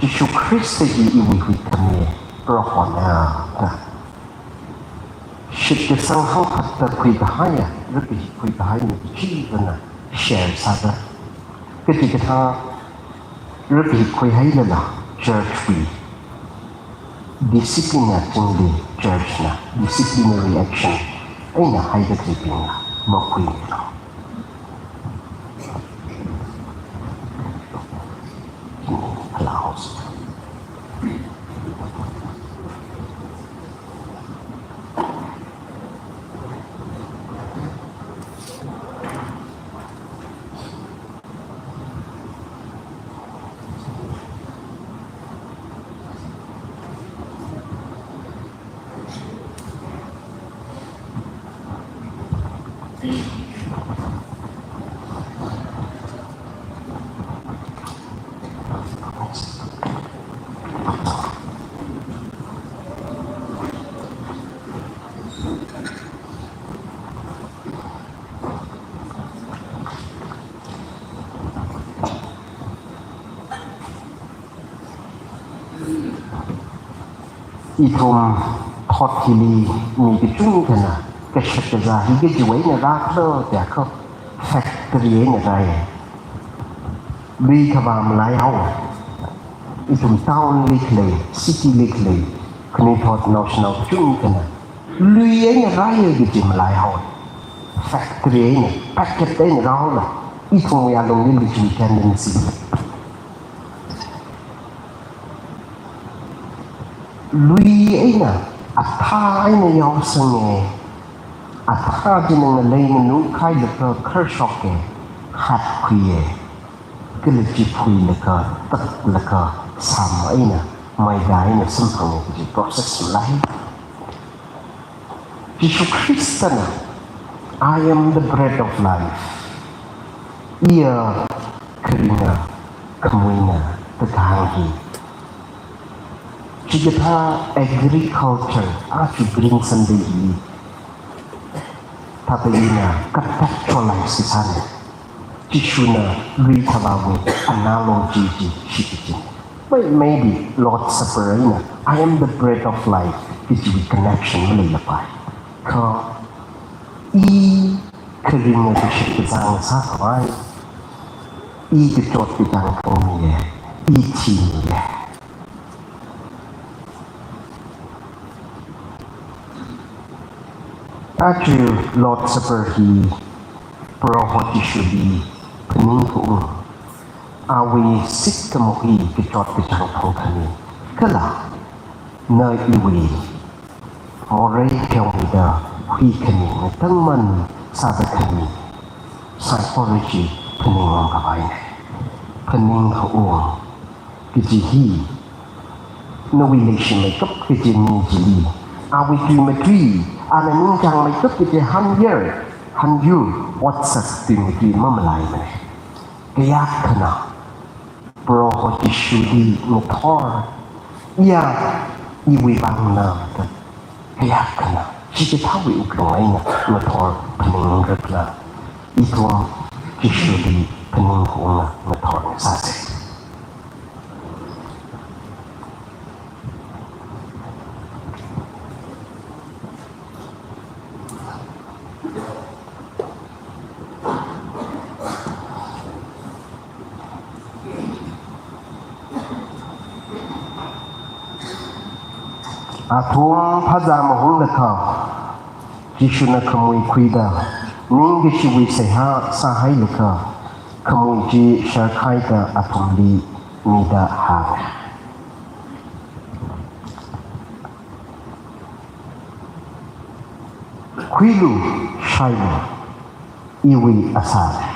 Jishu Khrista hi iwui huikhami Prohona da shitkasang hangkhatta khuikahaiya, rakahik khuikahai mi kachivana share sāda. Kachikathā rakahik khuihailala church wui discipline na chingli church na disciplinary action eina haida khalibingna makhuimilo. Allows. Ithum thot hili mi kachungkhana kashat kazā hi kajiwui eina rākhala jiakha factory eina rāya. Lui khavā malaihaowa. Ithum town li khalei, city li khalei khanuithot naoshinao kachungkhana lui eina rāya kaji malaihaowa. Factory eina, packet eina rāhaowa. Ithumwui alungli lijui tendency. Lui eina athā eina yaosanga, athā china ngalei nganuk khailaga kharshoka, hatkhuiya, kala chiphuilaga, taklaga, sam eina, maida eina samphanga kaji process malai. Jishu Khristana, "I am the bread of life." Iya kharinga khamuina da kahāng hi. Chikathā agriculture, aja Green Sunday hi thāda ina contextualize sāna. Jishuna lui khavāwui analogy chi shichin. May-, maybe Lord's Supper eina, "I am the bread of life," kajiwui connection maleila pai. Kha, I kharinga kashit kazang sākhavai, I kachot kachāng phungmiya, I thimiya. Aja Lord's Supper hi Proho Jishuli phaningkhaung, awui sik kamuh hi kachot kachāng phungkhami, kala na iwui morei pheomida huikhami, ngatangman sāda khami, psychology phaningung khavai. Phaningkhaung kaji hi, nawui leishimeikap kaji mi chili, awui tui matui, ana ningchāngmeikap kaji hanyar, hanyar, otsak tui matui mamalaimana. Kayākkhana Proho Jishuli ngathor, iya iwui vangna da, kayākkhana chikathāwui wuklung eina ngathor phaningra khala, ithum Jishuli phaningungla ngathor sāsa. Athum phazā mahunglakha, Jishuna khamui khuida, ningkashiwui seihā sāhailaga, khamui chi sharkhaida athumli mida hānga. Khuilu, shailu, iwui asāna.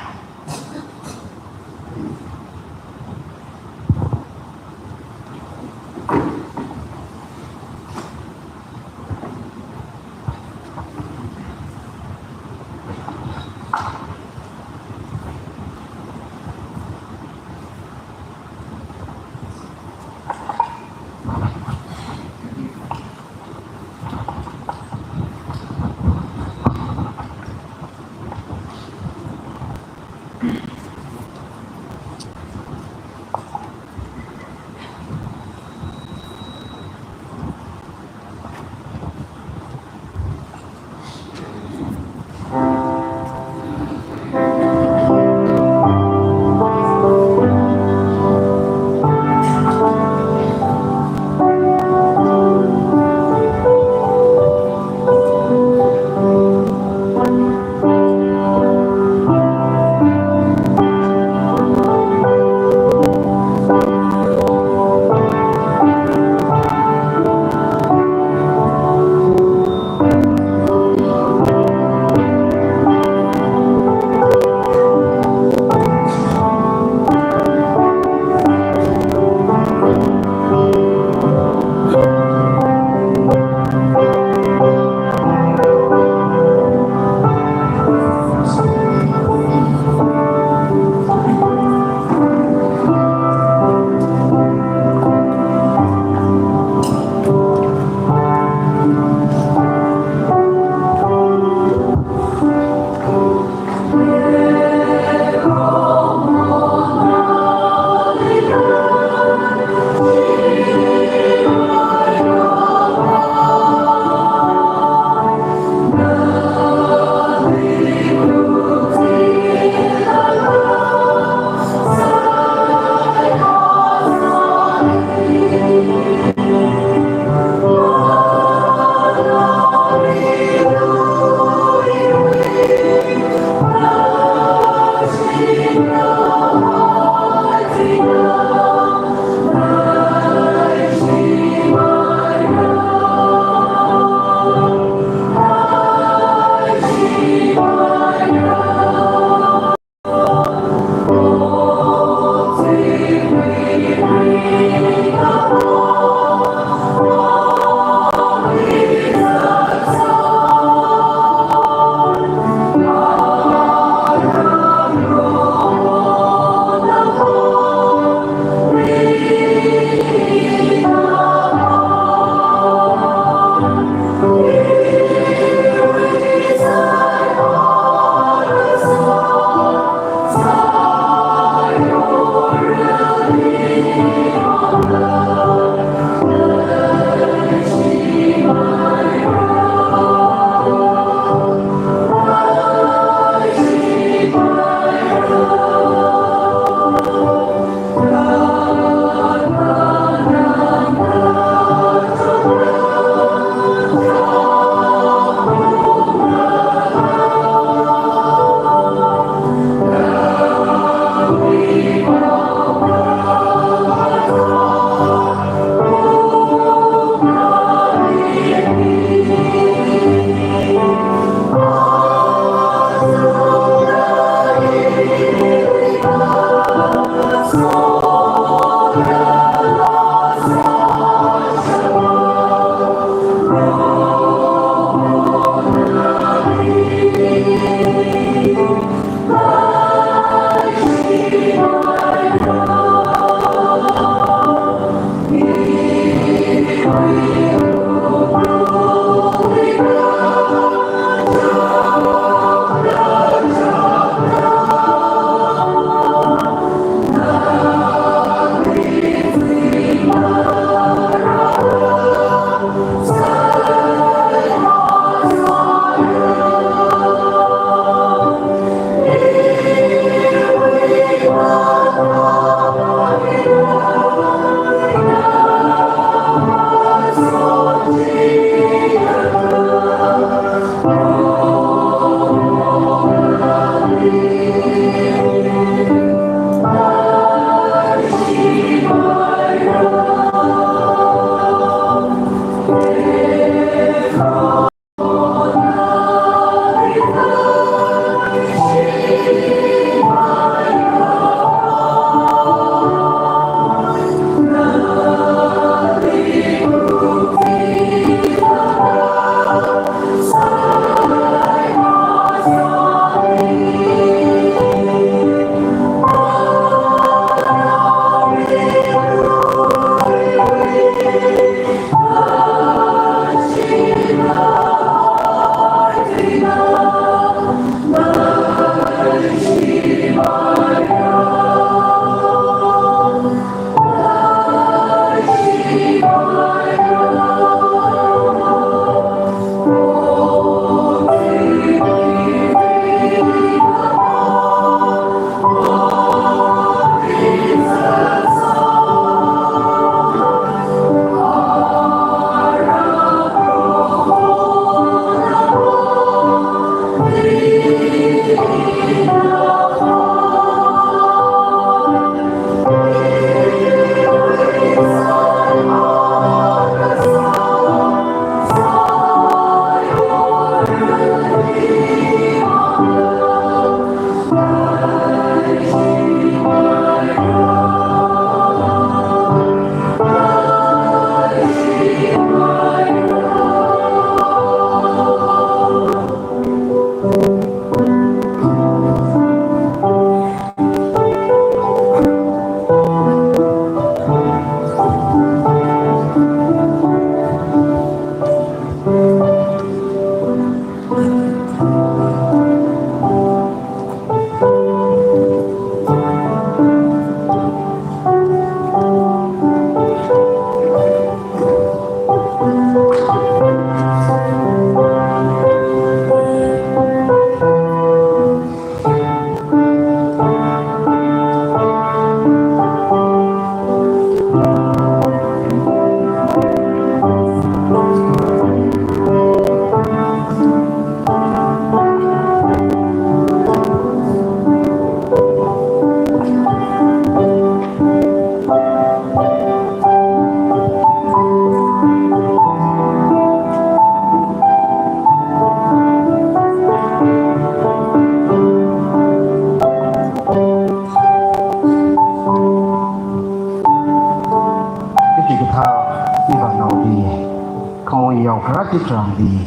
Khamui yaokharā chitharanli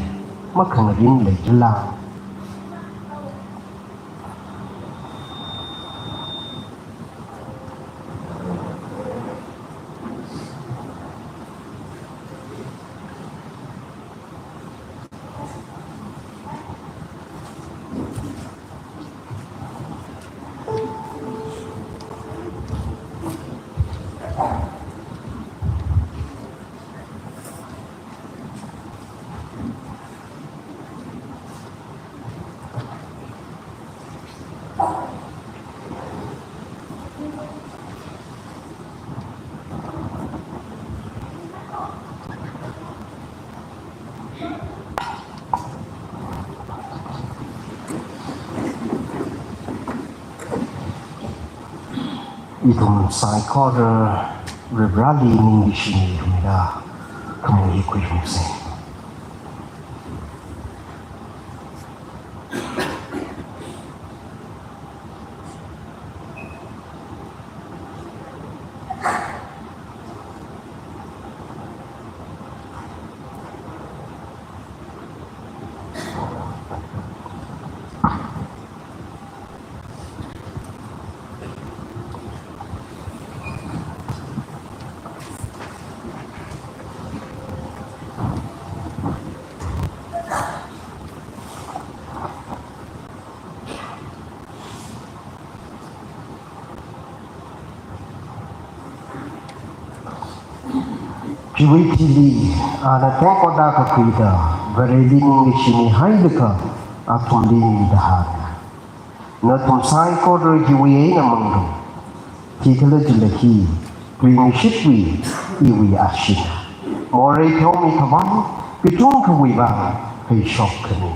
makhangarin leilala. Ithum saikora Varivarāli ningkashi miluira, khamui khuirumsa. Chiwui thili ana tengkotda kakhuida, Vareli ningkashi mihailaga athumli mida hānga. Nathum saikora chiwui eina manglu. Chithālala chila hi, tuingashitwui iwui ashina. Morei pheomi khavai, kachungkhawui vang heishok khami.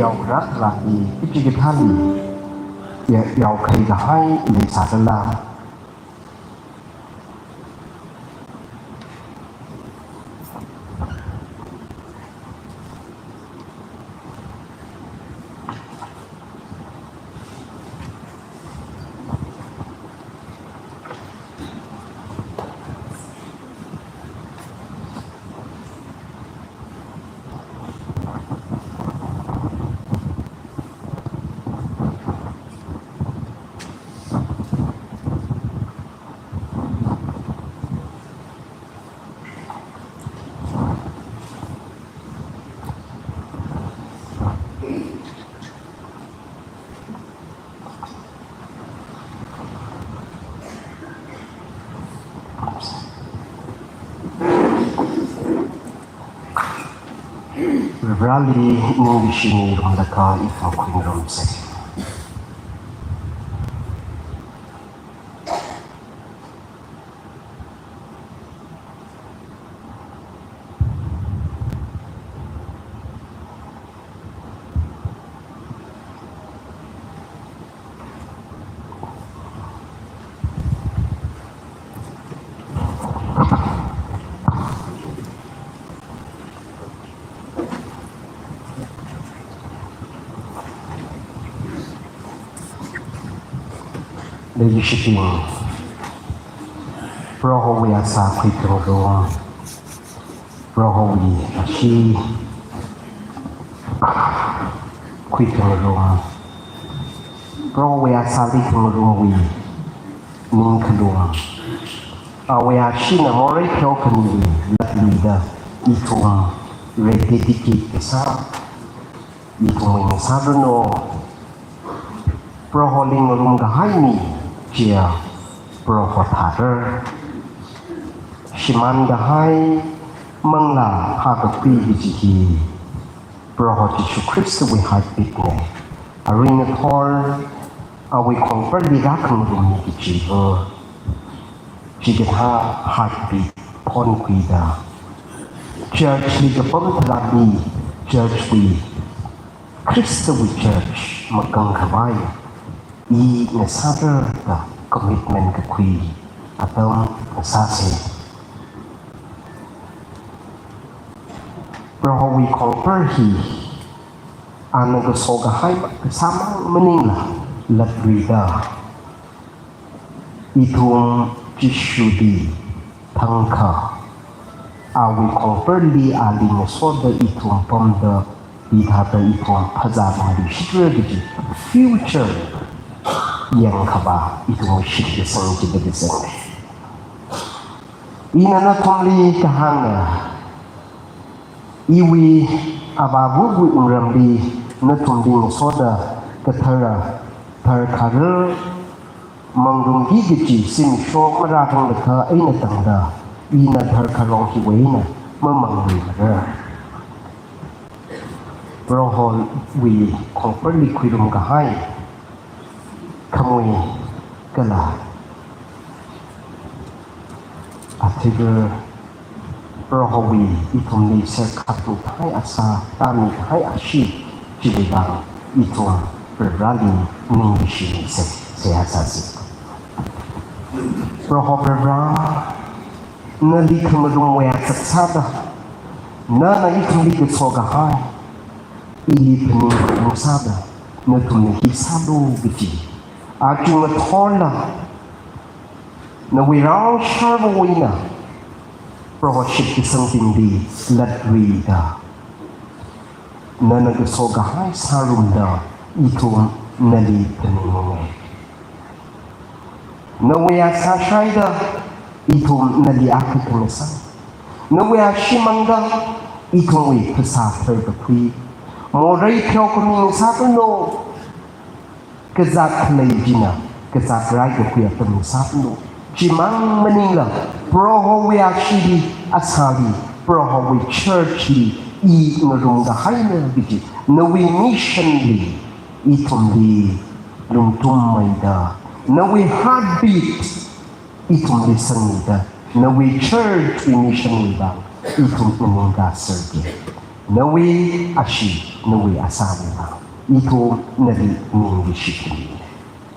yaorak laki, ichi kathāli, ya, yaokhai kahai leisālala. Vareli ningkashi ngarumlaga ithum khuingarumsa. Leikashibing, Prohowui asā khuiphungrong, Prohowui ashee khuiphungrong, Prohowui asāli phungrongwui ningkhalung, awui asheena morei pheokhamiwui latluida ithum rededicate kasā, ithumwui ngasāranu. Proholi ngarumkahai mi chiya Proho thāra. Shimān kahai manglā phākakhui kaji hi Proho Jishu Khristawui heartbeat na. Arui ngathor awui khongperli rākhangarum mi kaji hi, chikathā heartbeat phonkhuida, church li kapam tharan mi, church wui, Khristawui church makang khavai, i ngasāra da commitment kakhui atam ngasāsa. Prohowui khongper hi ana kaso kahai ma-, kasāmang maningla latluida, ithum Jishuli thangkha, awui khongperli ali ngasoda ithum pamda, hithāda ithum phazā lungli shitra kaji future yangkhava ithum shitkasang chida kasang. Ina nathumli kahāngna, iwui avāvawui wungramli nathumli ngasoda kathara, tharkhara mangrumki kaji zimiksho marāranglakha eina tangda, ina tharkharong hiwui eina mamangluimara. Prohowui khongperli khuirum kahai khamui kala atheiva Prohowui ithumli serkhatlu kahai asā, tāmi kahai ashee, chili vang ithum Proholi ningkashi se, seihā sāsa. Proho Proho, nali khangarumwui azak sāda, nana ithumli kaso kahai, ili phaningkharum sāda, nathumna hi sālu kaji, aja ngathorla nawui rao sharvawui eina Proho shitkasangbingli latluida, nana kaso kahai sārumda ithum nali phaningunga. Nawui asā shaida ithum nali akha khangasang. Nawui ashee mangda ithumwui phasā tharkakhui, morei pheokhami ngasāranu. Kazāt khalei china kazāt raikakhui atam ngasāranu. Chimang maningla Prohowui asheeli, asāli, Prohowui church li i ngarumkahaina kaji nawui mission li ithumli lungthummeida, nawui heartbeat ithumli sangmida, nawui church wui mission wui vang ithum nganingkā serki. Nawui ashee, nawui asāmina. Ithum nali ningkashi khami.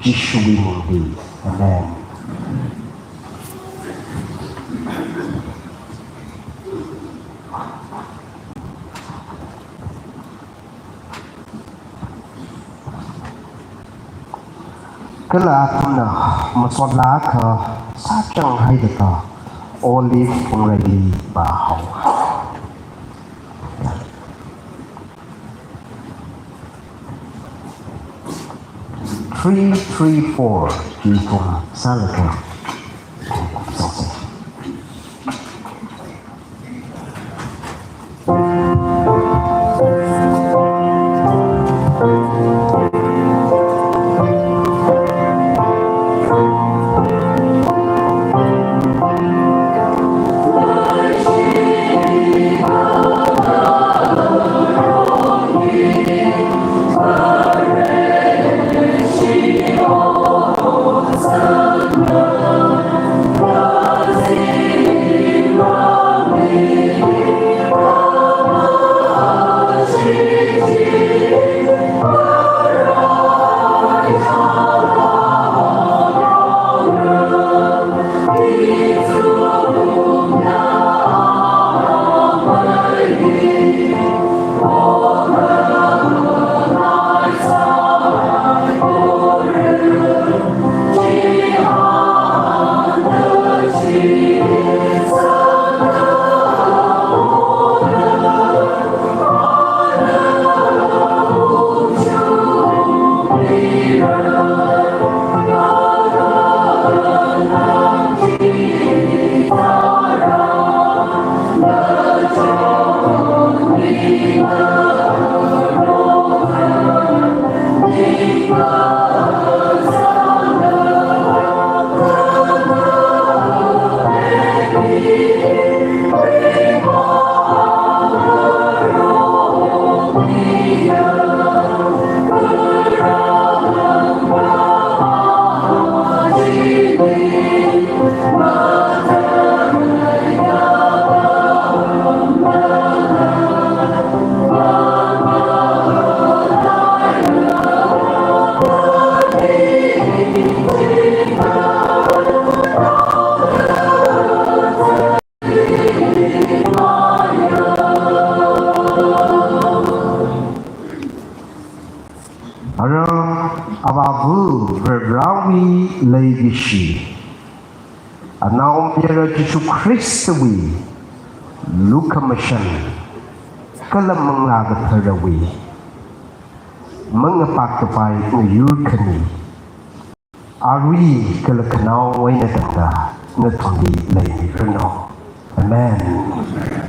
Jishuwui mingli. Amen. Kala athumna masotlāka sāchang haida olive phungreili vāhao. Three three four, kithum sālaga. Ara Avāva Varivarāwui leikashi, Anaomayara Jishu Khristawui lukhamashan, kala Manglā Katharawui mangapākkapai ngayur khami, arui kala khanaowa eina tangda nathumli leimiranu. Amen.